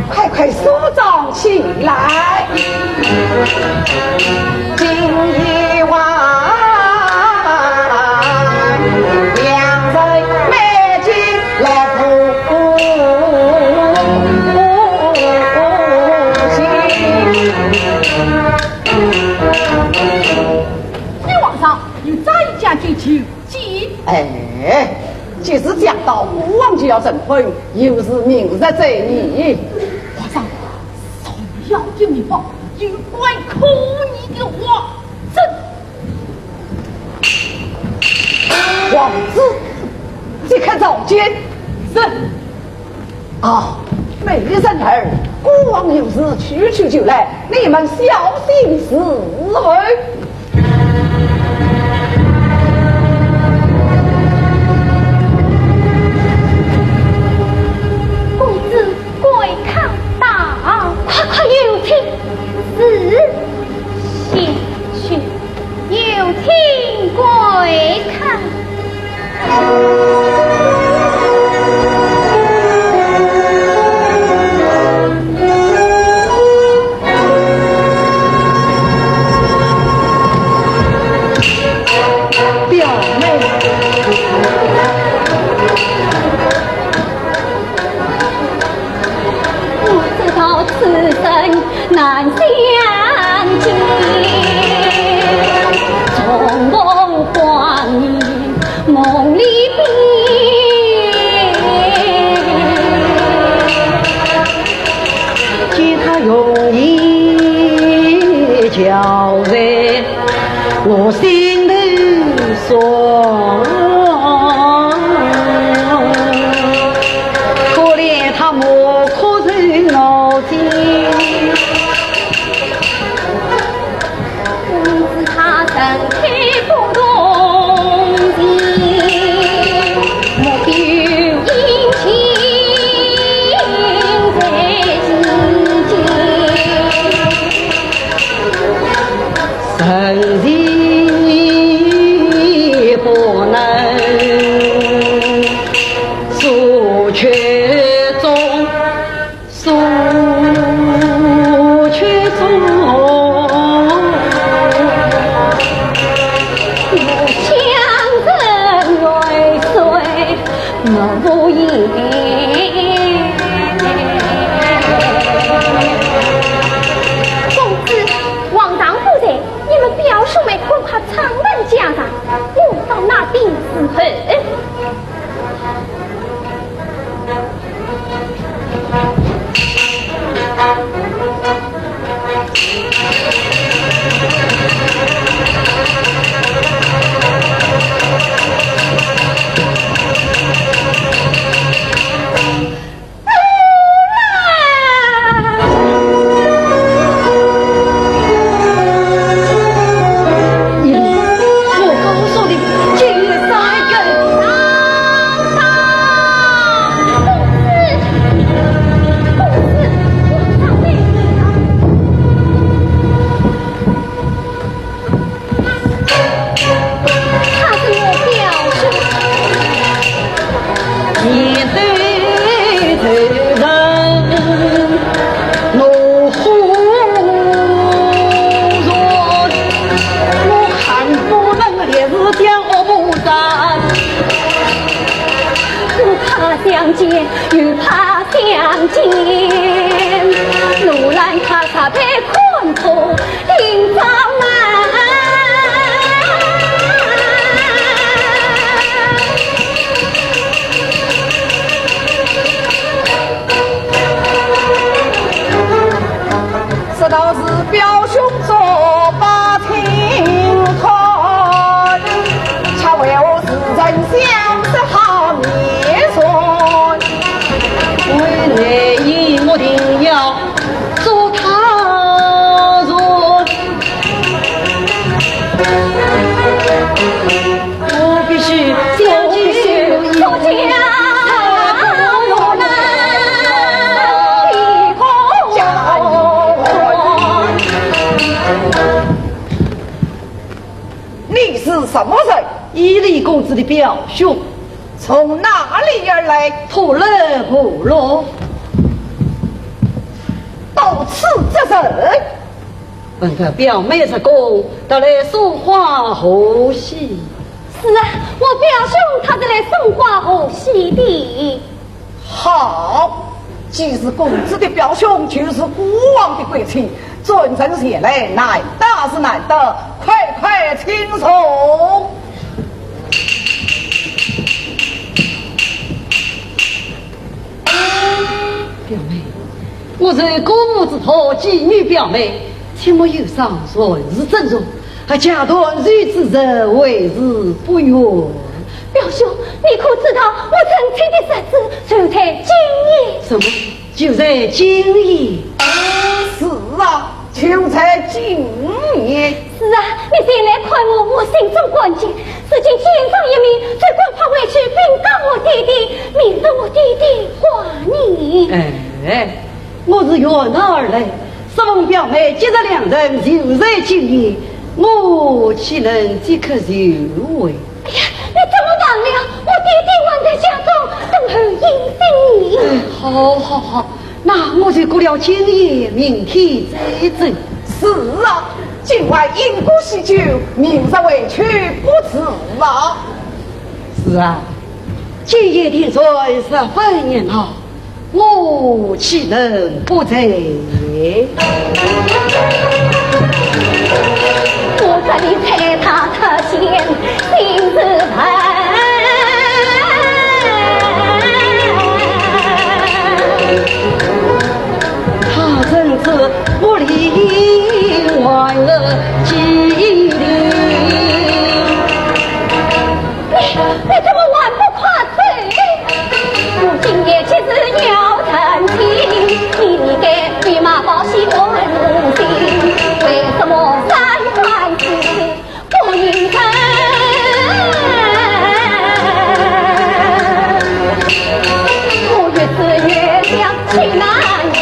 快快梳妆起来。今夜晚，良辰美景来赴行。禀皇上，有这一讲究就 急。哎，既是讲到孤王就要成婚，又是明日再议。皇上，重要的密报，有关可疑的话，朕……皇子，即刻召见。是。 啊，美人儿，孤王有事，去去就来，你们小心侍候。公子贵客到，快快有请。是。相见又怕相见，路难踏煞被困苦听遭骂。说道是表兄做把听看，恰为我时辰相识好面善。为内应我定要做他人。我必须，我必须做家。你是什么人？伊犁公子的表兄。从哪里而来？托勒部落。到此做甚？闻得表妹入宫，特来送花贺喜。是啊，我表兄他是来送花贺喜的。 好，既是公子的表兄，就是孤王的贵亲，尊称前来，难得是难得，快快请坐。表妹，我是姑母之托，寄与表妹，请莫有伤，顺势斟酌，还假团聚之日，为时不远。 表兄，你可知道我成亲的日子就在今夜？什么？就在今夜？是啊，就在今夜。是啊，你前来看我，我心中感激，如今见上一面，只管快回去禀告我爹爹，免得我爹爹挂念。哎，我是远道而来， 试问表妹，既然良辰就在今夜，我岂能即刻就回？哎呀，你怎么忘了？我爹爹还在家中等候迎接你。哎，好，好，好，那我就过了今夜，明天再走。是啊，今晚饮过喜酒，明日回去不迟啊。是啊，今夜天色十分热闹， 我岂能不在？我这里在他特选心事烦。他正是我里外的机灵。 你，你怎么还不快走？我今夜既是要成亲，你，你该与马宝喜我恩情，为什么三番四次不应承？我越思越想，情难成。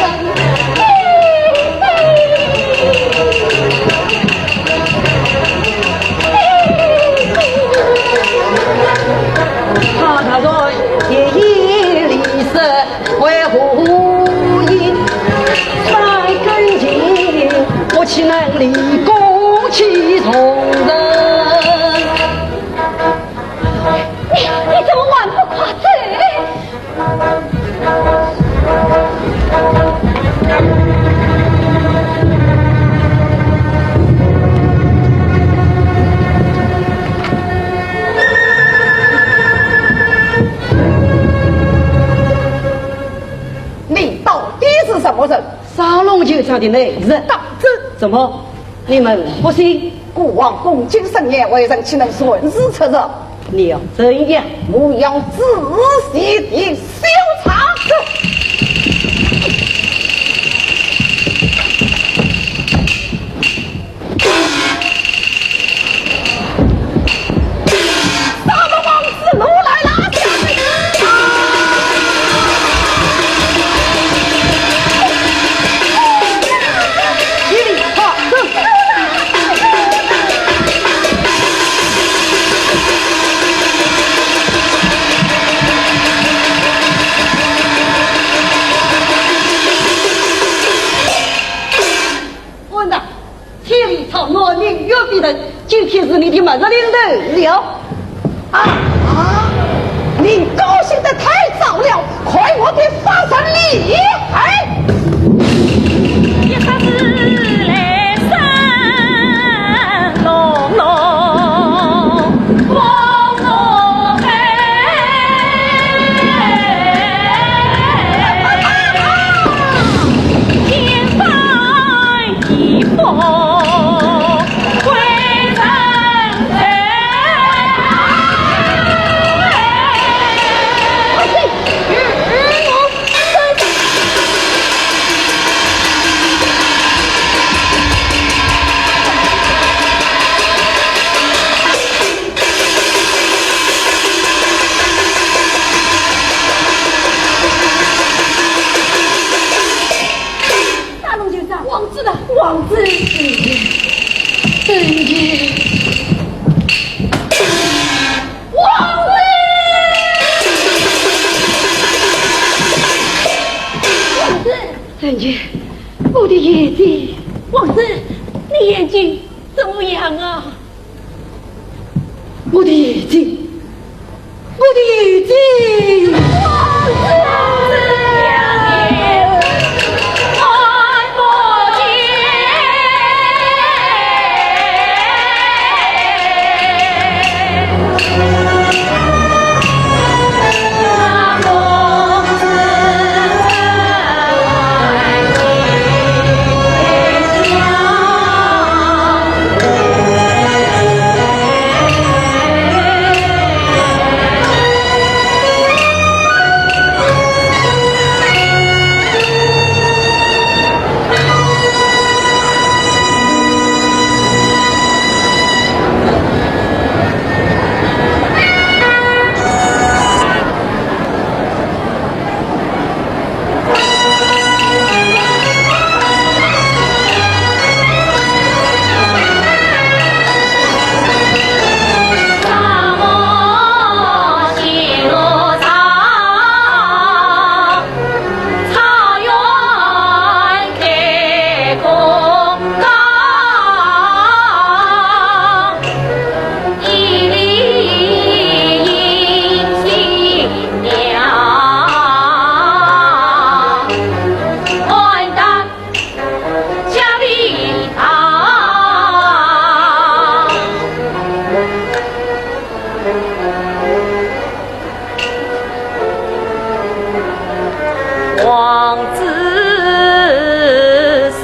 他若言语礼数为何应，三更情，我岂能理公器重人？你，你怎么还不快走？ 你到底是什么人？沙龙酒厂的内人。当真？怎么？ 你们不信？孤王公卿盛宴，为人岂能擅自出入？你要怎样？我要仔细地搜查。沙龙王子，奴来拉下。 混蛋，千里草原，宁远必争，今天是你的末日临头了。啊，你高兴得太早了。你发什么厉害？大龙就在。王子呢？王子。人杰。王子！王子！人杰，我的眼睛。王子，你眼睛怎么样啊？ 我的眼睛，我的眼睛！王子是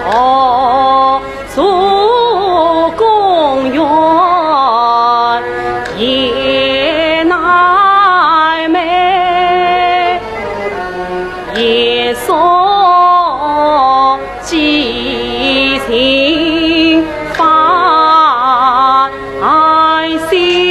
同 坐公园夜难寐，夜宿寄情繁星。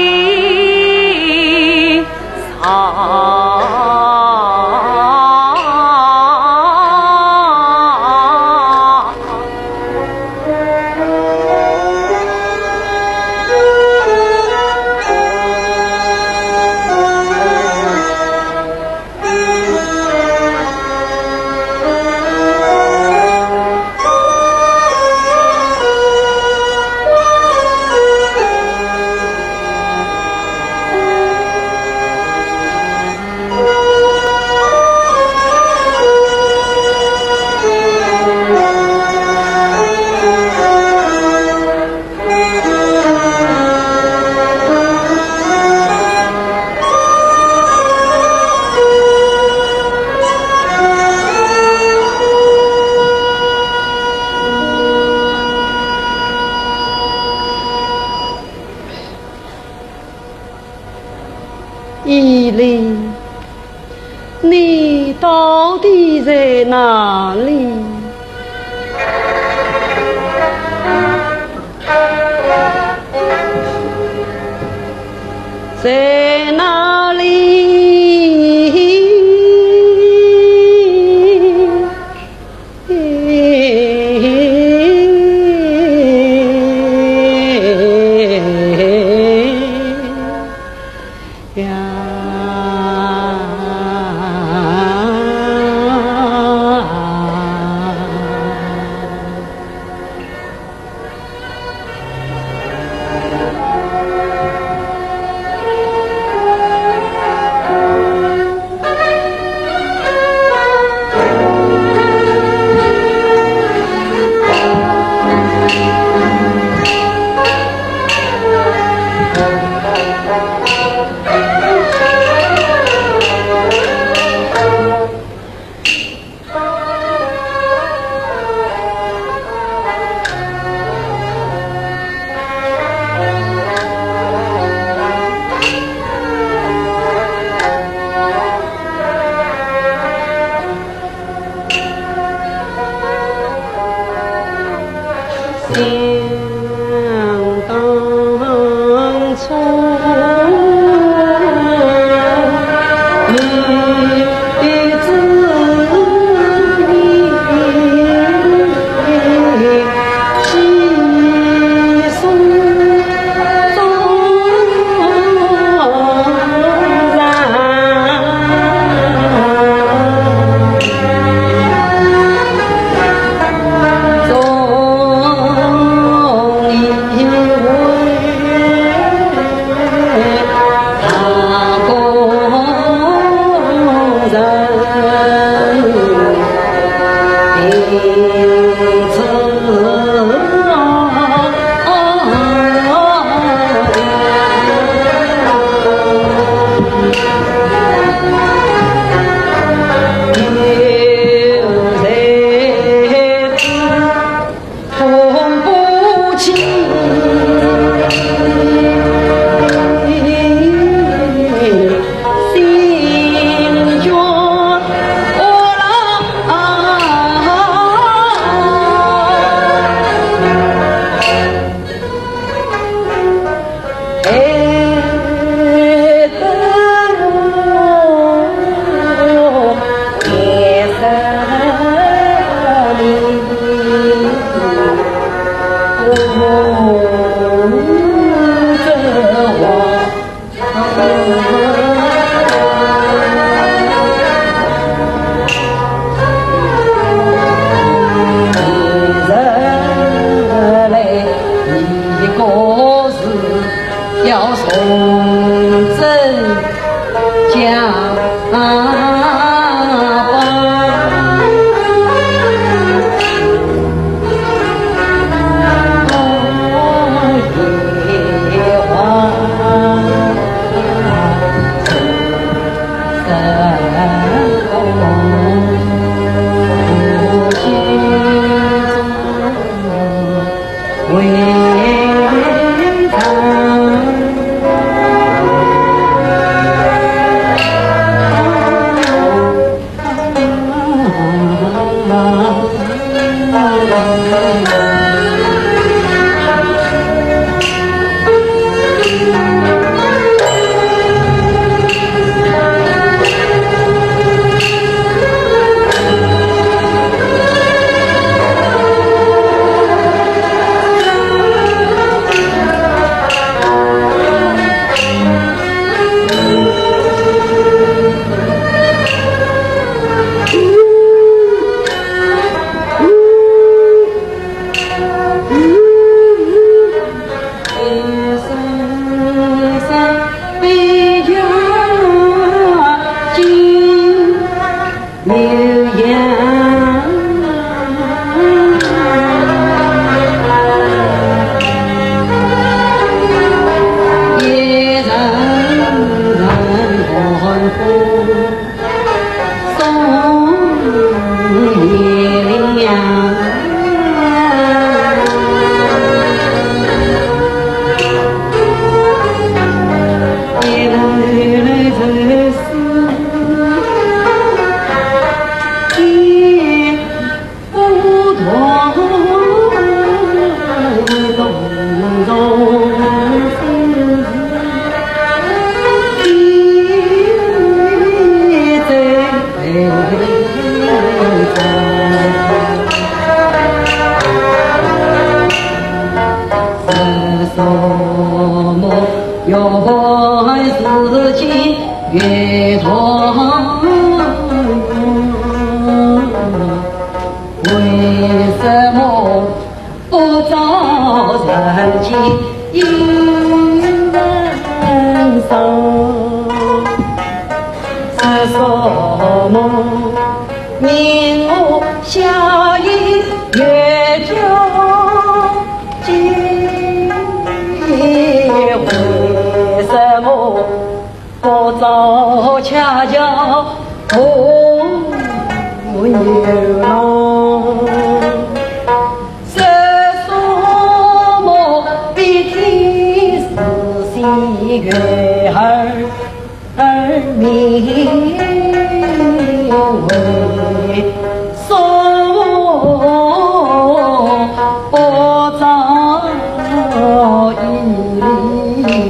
依林，你到底在哪里？在哪里？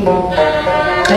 哦，还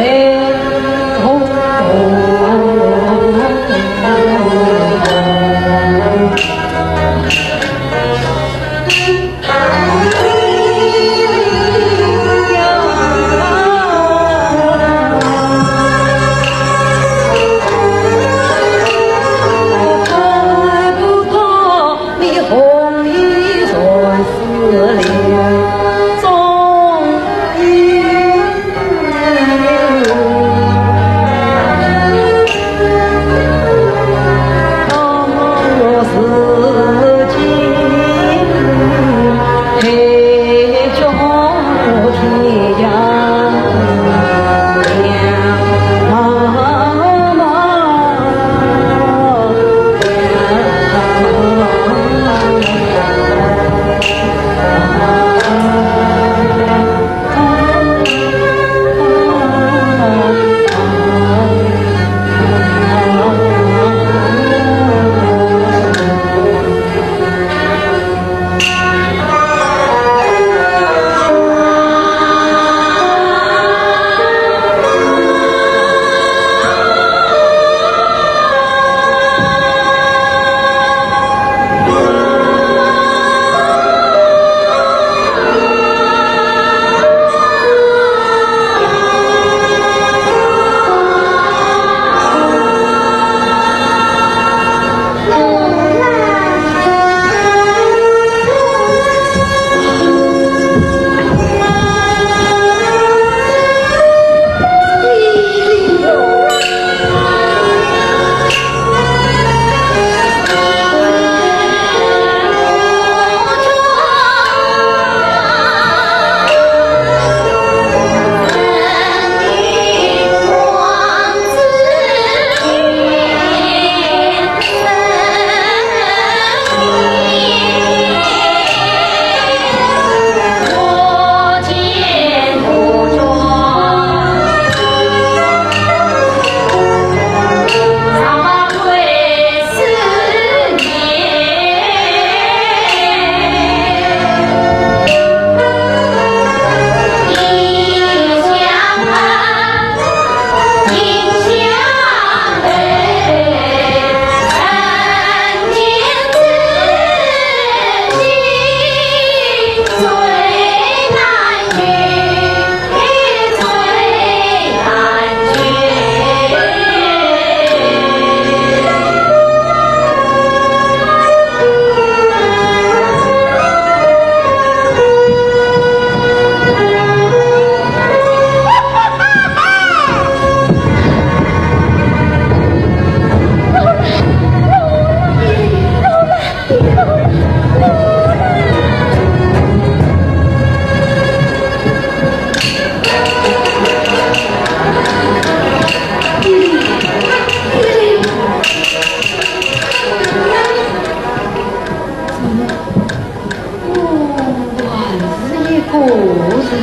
是一个人。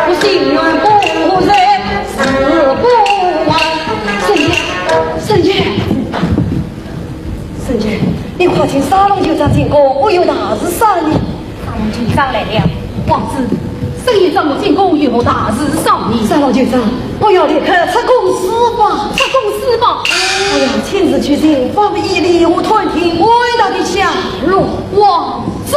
我心愿不实，誓不忘。沈爷，沈爷，沈爷，你快请沙龙舅丈进宫，我有大事商议。沙龙舅丈来了。王子，沈爷丈母进宫，有何大事商议？沙龙舅丈，我要立刻出宫施法。出宫施法？我要亲自去寻访伊犁和探听安达的下落。王子。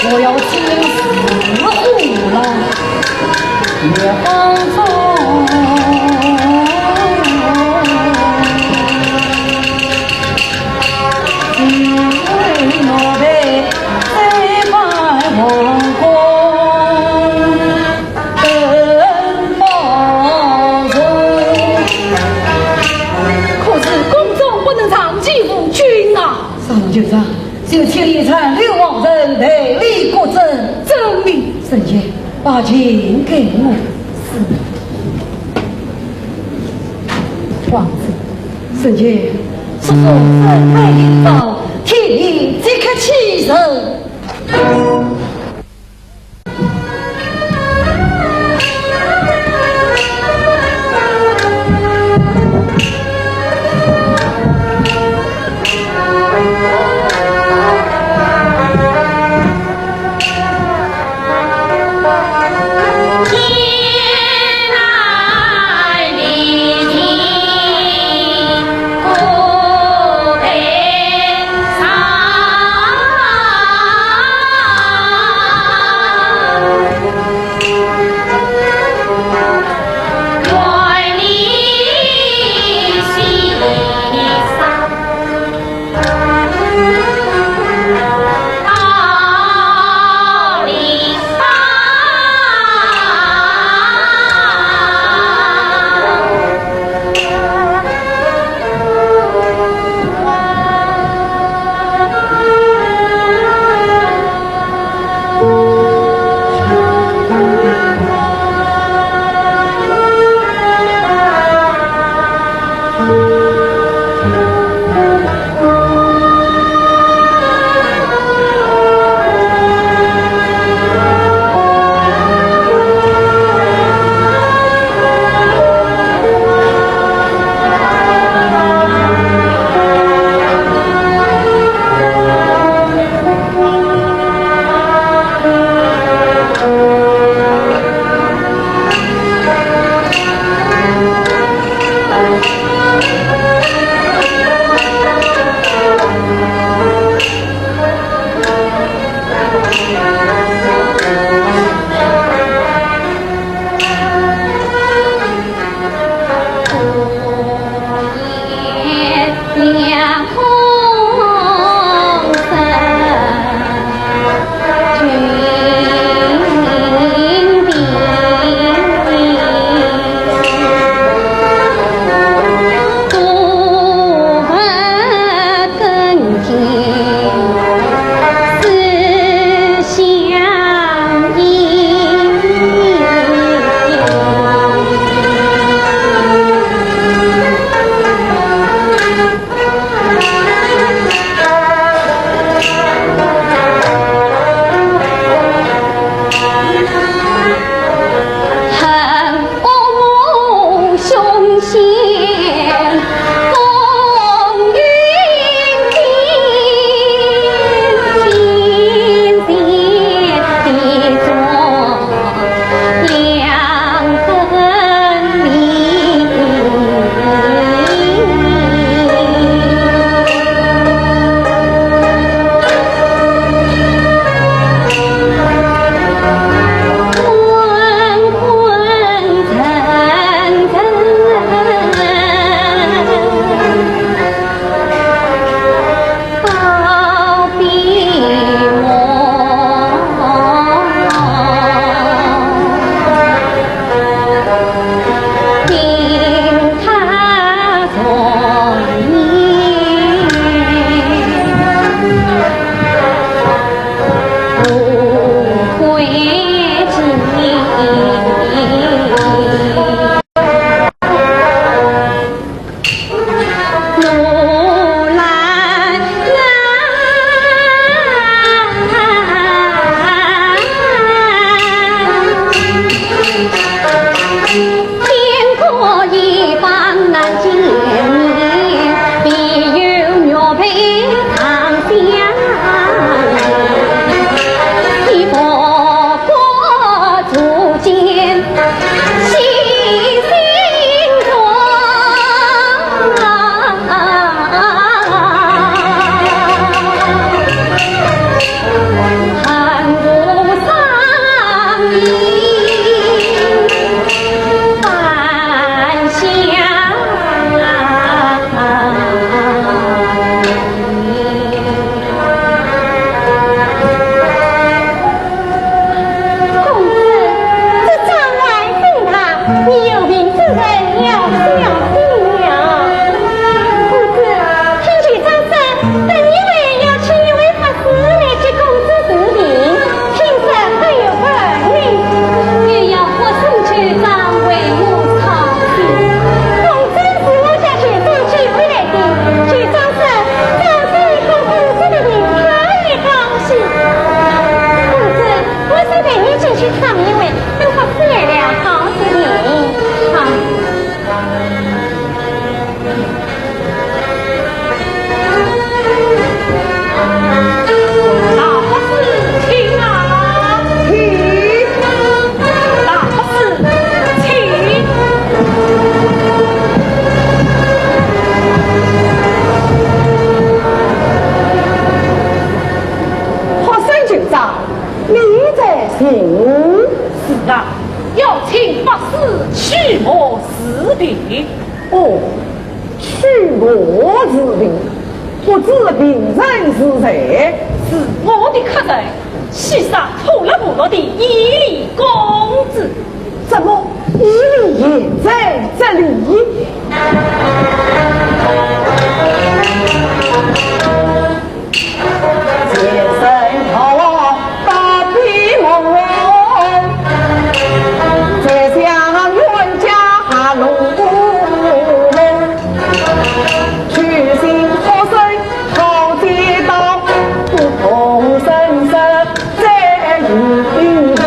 我要金丝虎了，也当中，因为我被这番王宫。 可是宫中不能长期无君啊。上奏圣上，就请李倓留王臣代理国政。遵命。沈姐，把琴给我。是。王子，沈姐，速送沈太爷到，替你即刻启程。我是谁，不知平人是谁？是我的客人，西沙土拉部落的伊犁公子。怎么，伊犁也在这里？ 前生逃亡到边疆，再向冤家路，去寻好生好街道，不同生死在与共。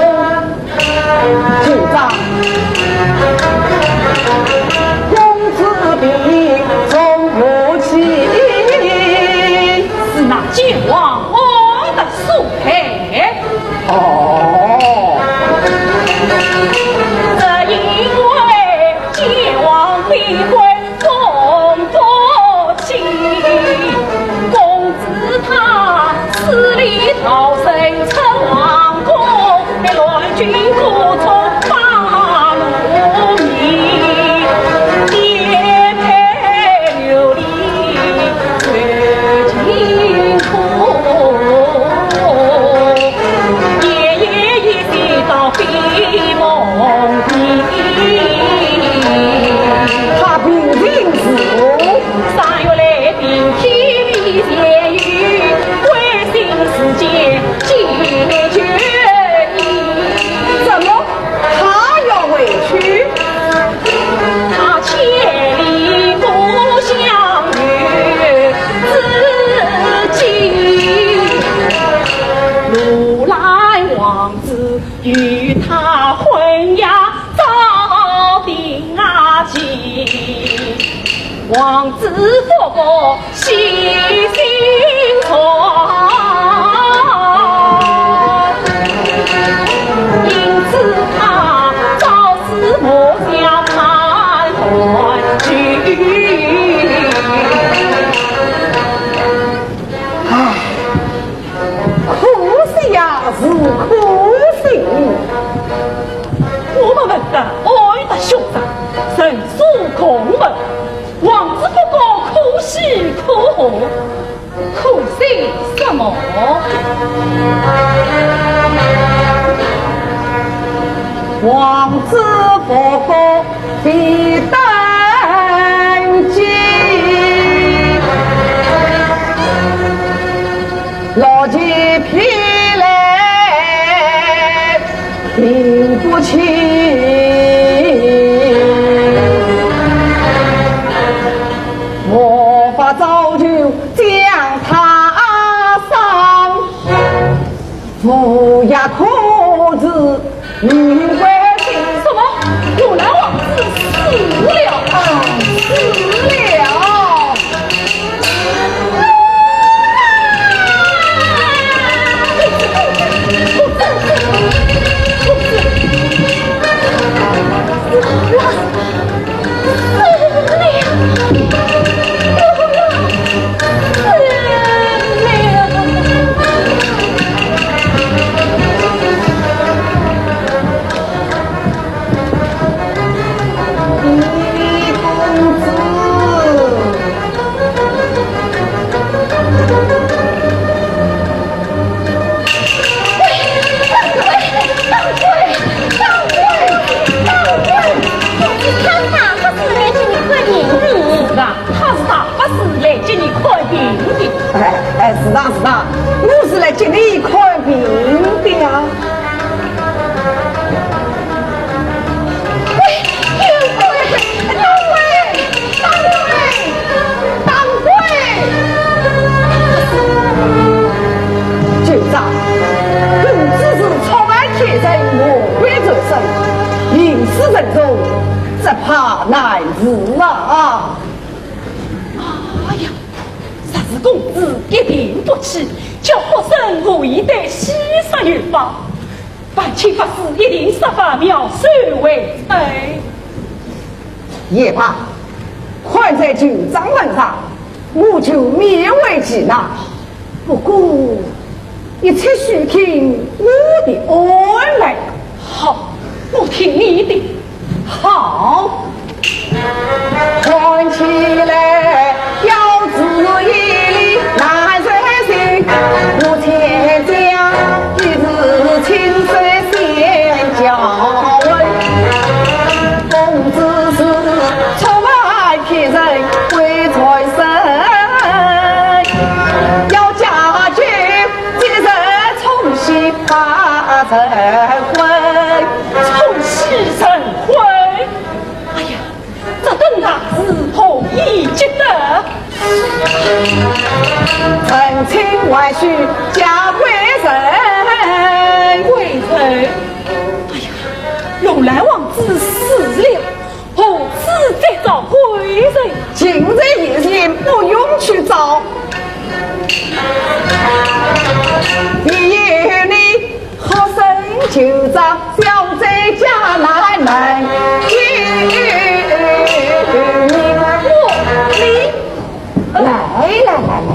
请讲，公子病从何起？是那奸王安德所害。哦。只因为奸王李辉 功不起，公子他死里逃生出王宫，被乱军捉住八路迷，颠沛流离受尽苦，夜夜 到边疆地。他病情如何？三月来临，天未全雨，归心似箭，解决矣。怎么，他要回去？他千里故乡有自己，路兰王子 与他婚约早定啊期，王子不过喜心酸，因此他早死，我想他团聚。唉， 可惜呀，是可惜。我们文人爱德胸怀，人所共愤，王子不过可喜可贺，可惜什么？王子不过 被登记，老疾披来病不起，无法早就将他伤。 无药可治，命归西。什么？路兰王子死了？啊，死了！死了！ 是啊，他是大法师来给你看病的。哎，哎，是的，是的，我是来给你看病的呀。 喂，有鬼！打鬼！打鬼！打鬼！局长，公子是出卖天人，魔鬼转生，行事成重，只怕难事啊！哎呀，若是公子一病不起，叫学生何以对西沙游访？ 万千法师一定设法妙手回春。也罢，看在局长份上，我就勉为其难。不过，一切须听我的安排。好，我听你的。好。看起来请还须加贵人。贵人？哎呀，龙兰王子死了，何处再找贵人？近在眼前，不用去找。你有你，好生就找小姐家来来。我，你 来来来来来。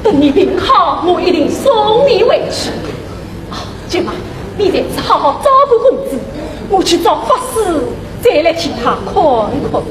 等你病好，我一定送你回去。啊，舅妈，你暂时好好照顾公子，我去找法师，再来替他看看。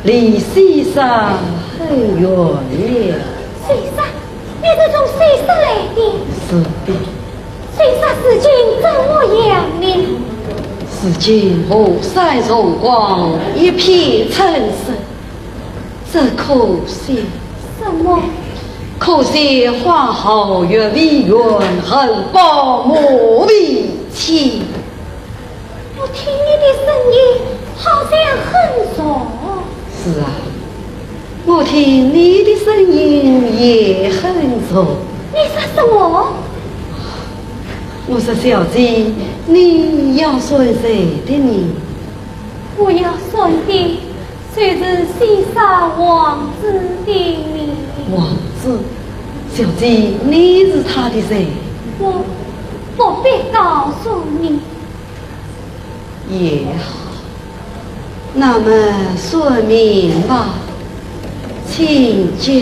离西沙很远了。西沙？你是从西沙来的？是的。西沙事情怎么样呢？如今河山重广，一片春色，只可惜……什么？可惜花好月未圆，人报母未亲。 我听你的声音好像很熟。是啊，我听你的声音也很熟。你说什么？我说小姐，你要算谁的呢？我要算的就是西沙王子的呢。王子？小姐，你是他的谁？我不必告诉你。 也好，那么算命吧，请讲。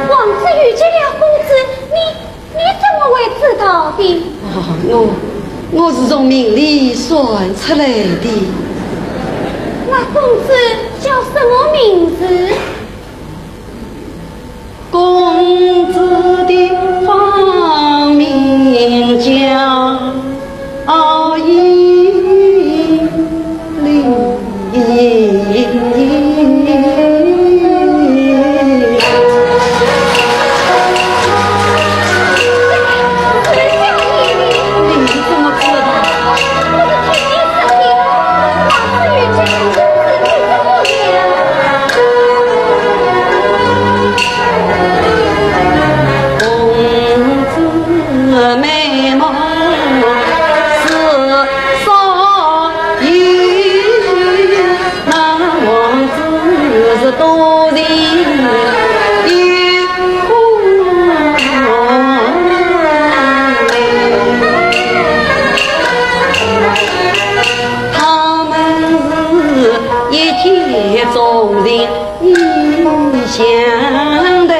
王子遇见了公子，你，你怎么会知道的？哦，我，我是从命里算出来的。那公子叫什么名字？ 公子的芳名叫银铃。你怎么知道？ 公子美貌似少年，那王子是多情一个他们是一见钟情意相投，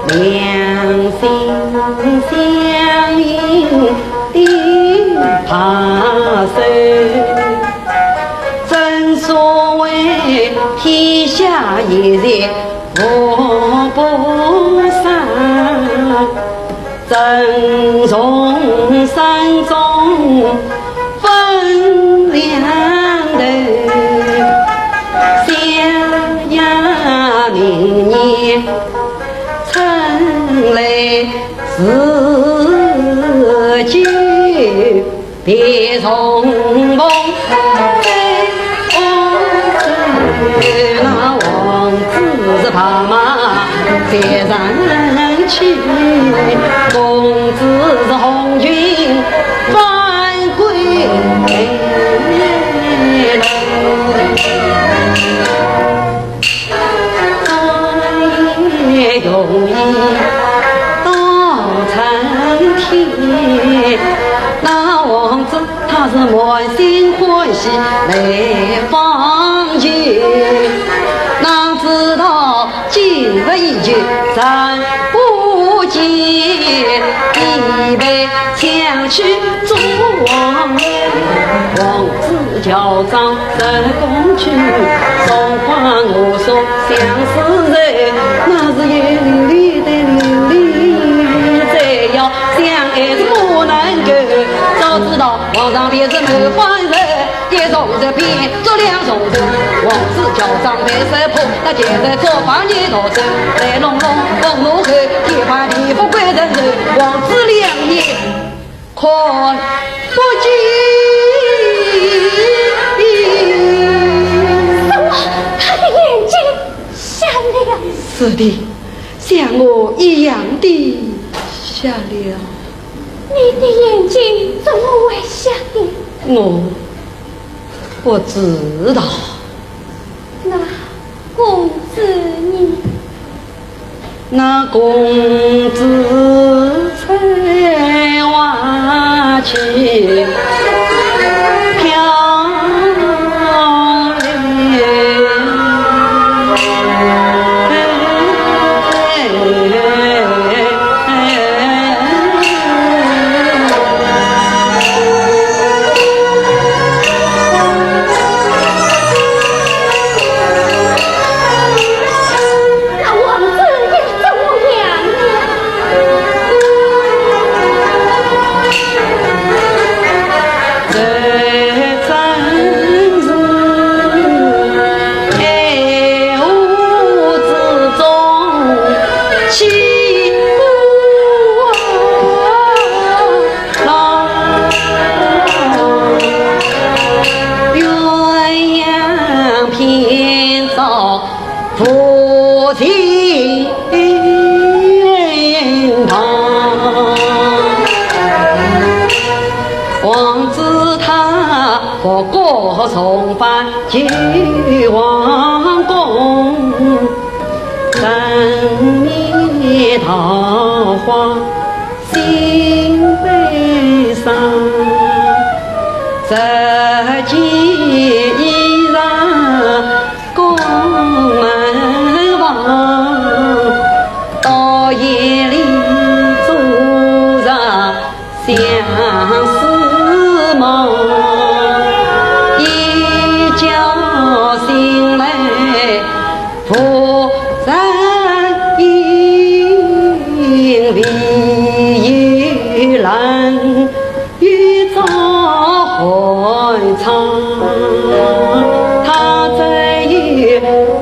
两心相印的拍手。正所谓天下一日无不散。 珍重山中分两头，小爷明年春来自举。 别重逢在欧洲，那王子是拍马追上去，公子是红军翻滚来。 容易到春天。那王子他是满心欢喜来访求，哪知道今日依旧站不见，已被抢去做王后。王子 乔装入宫去，松花我说相思愁，那是有理的理，再要想还是不能够。早知道皇上便是谋反人，一重罪变做两重罪。王子乔装扮成婆，那现在做房里头走，来弄弄弄弄后，一番的看不见。什么？他的眼睛瞎了？是的，像我一样的瞎了。你的眼睛怎么会瞎的？我不知道。那公子呢？ 那公子在花前飘零。那王子又怎么样了？这真是爱河之中起波浪，鸳鸯偏遭 夫妻堂。王子他不过重返旧王宫，人面桃花心悲伤。这件衣裳 宫门房，到夜里做着相思梦，一觉醒来夫人影，唯有冷 月照寒窗。他只有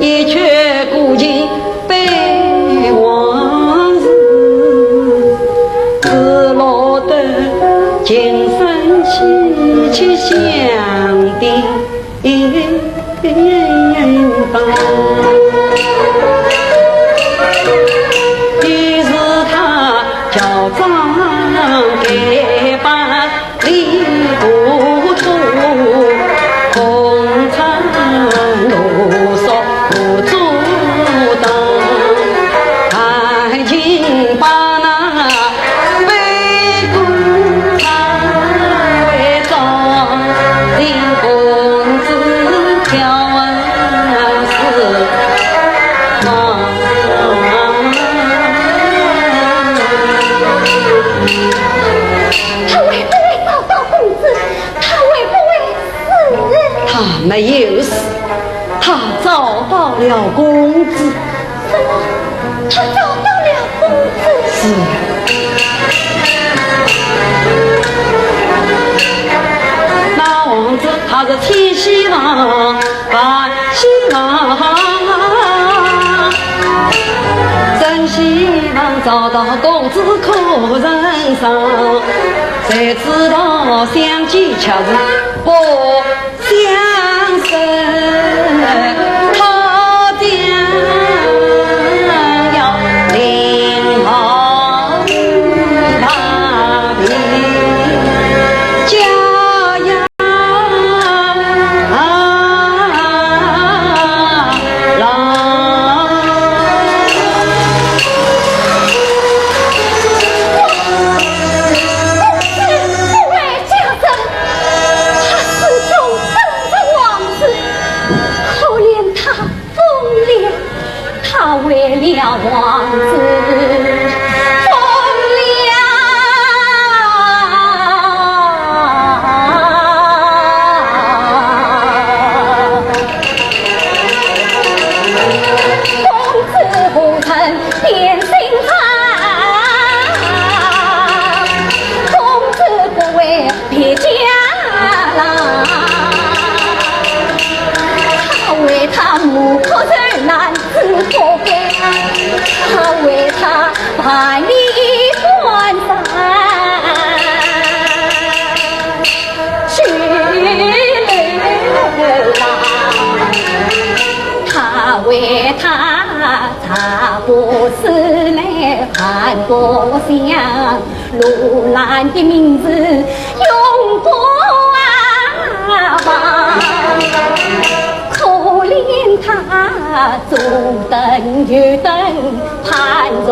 一曲古琴悲往事，只落得琴声凄凄响的 于是他乔装改扮，礼部中，红尘罗纱不阻挡，弹琴把那 悲歌唱，为张令公子跳完四方。他会不会找到公子？他会不会死？他没有死，他找到了公子。 什么？他找到了公子？是。那王子他是千希望，万希望，真希望找到公子可人伤，谁知道相见却是不 相识，他将要临行踏平骄阳浪。公子不为家人，他始终等 着王子，可怜不想罗兰的名字永不忘，可怜他左等右等，盼重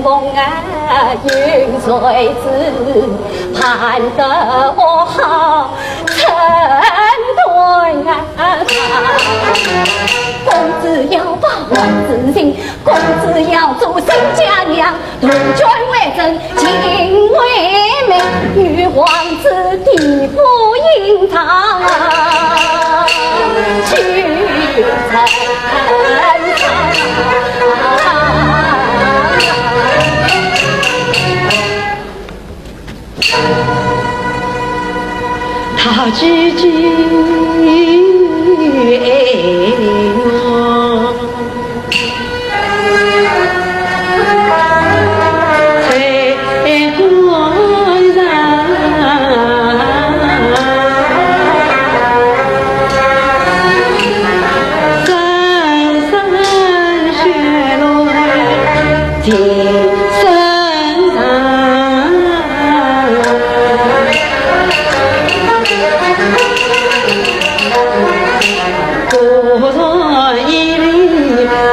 逢啊，云水之盼得我好成团啊。公子要把王子寻，公子要做新佳娘， 杜鹃为证，金为媒，与王子替父吟唱，去成双。他句句爱我。 果然一粒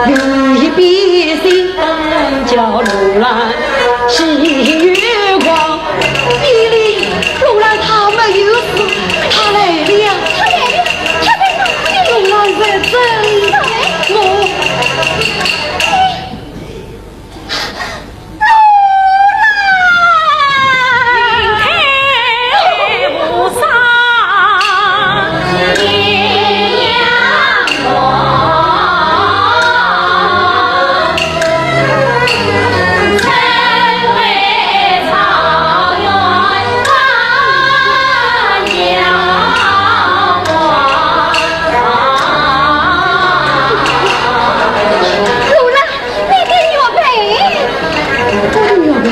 有一笔心，叫罗兰心有狂。一粒，罗兰他没有死，他来了，他来了，他在哪里？罗兰在这里，我。 你的玉佩，我的玉佩，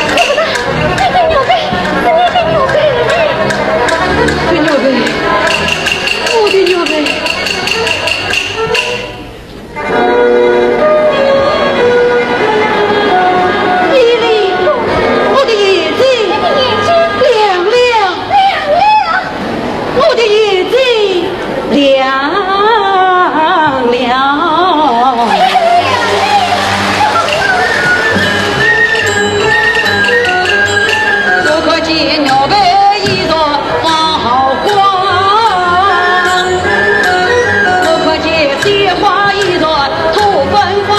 看不到，你的玉佩，是你的玉佩。我的玉佩，我的玉佩。一粒，我的眼睛，你的眼睛，亮了，亮了。 我的眼睛亮了。我看见玉佩依然放好光，我看见鲜花依然吐芬芳，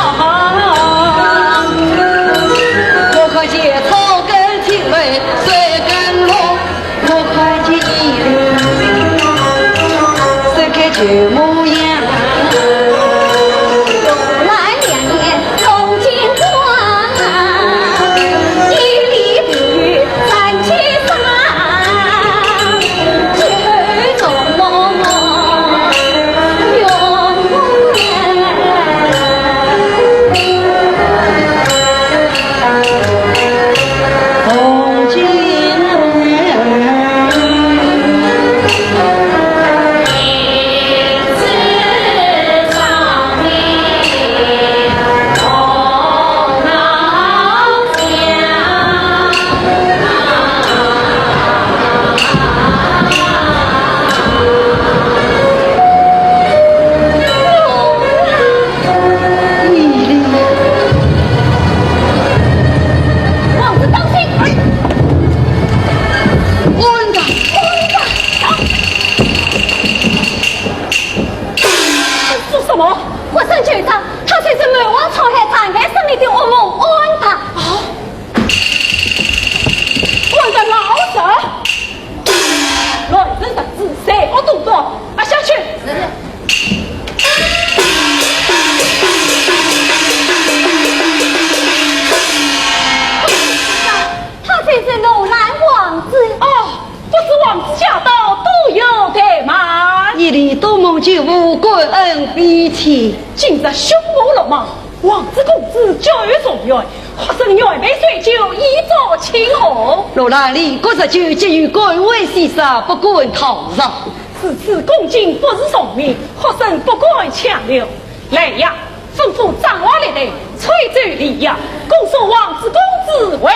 我看见草根青梅水更浓。 我看见一粒盛开旧模样，罗兰两眼动金光，一粒碧玉染千山，酒中梦，永远。 王子当心！哎，安然，安然。做什么？发生奸杀，他就是瞒王闯海，残害生命的恶魔安达。啊？ 官的老实，来人，实在是罪恶多端，押下去。是。他就是罗兰王子。哦，不知王子驾到，多有怠慢。一粒多蒙救父，感恩不浅。今日凶魔落马， 王子公子久有重怨，喝声愚昧醉酒，以作庆贺。罗兰，你国之久，急于赶回西舍，不敢逃走。如此恭敬不如从命，喝声不敢强留。来呀，吩咐掌下列队，推走李阳，恭送王子公子回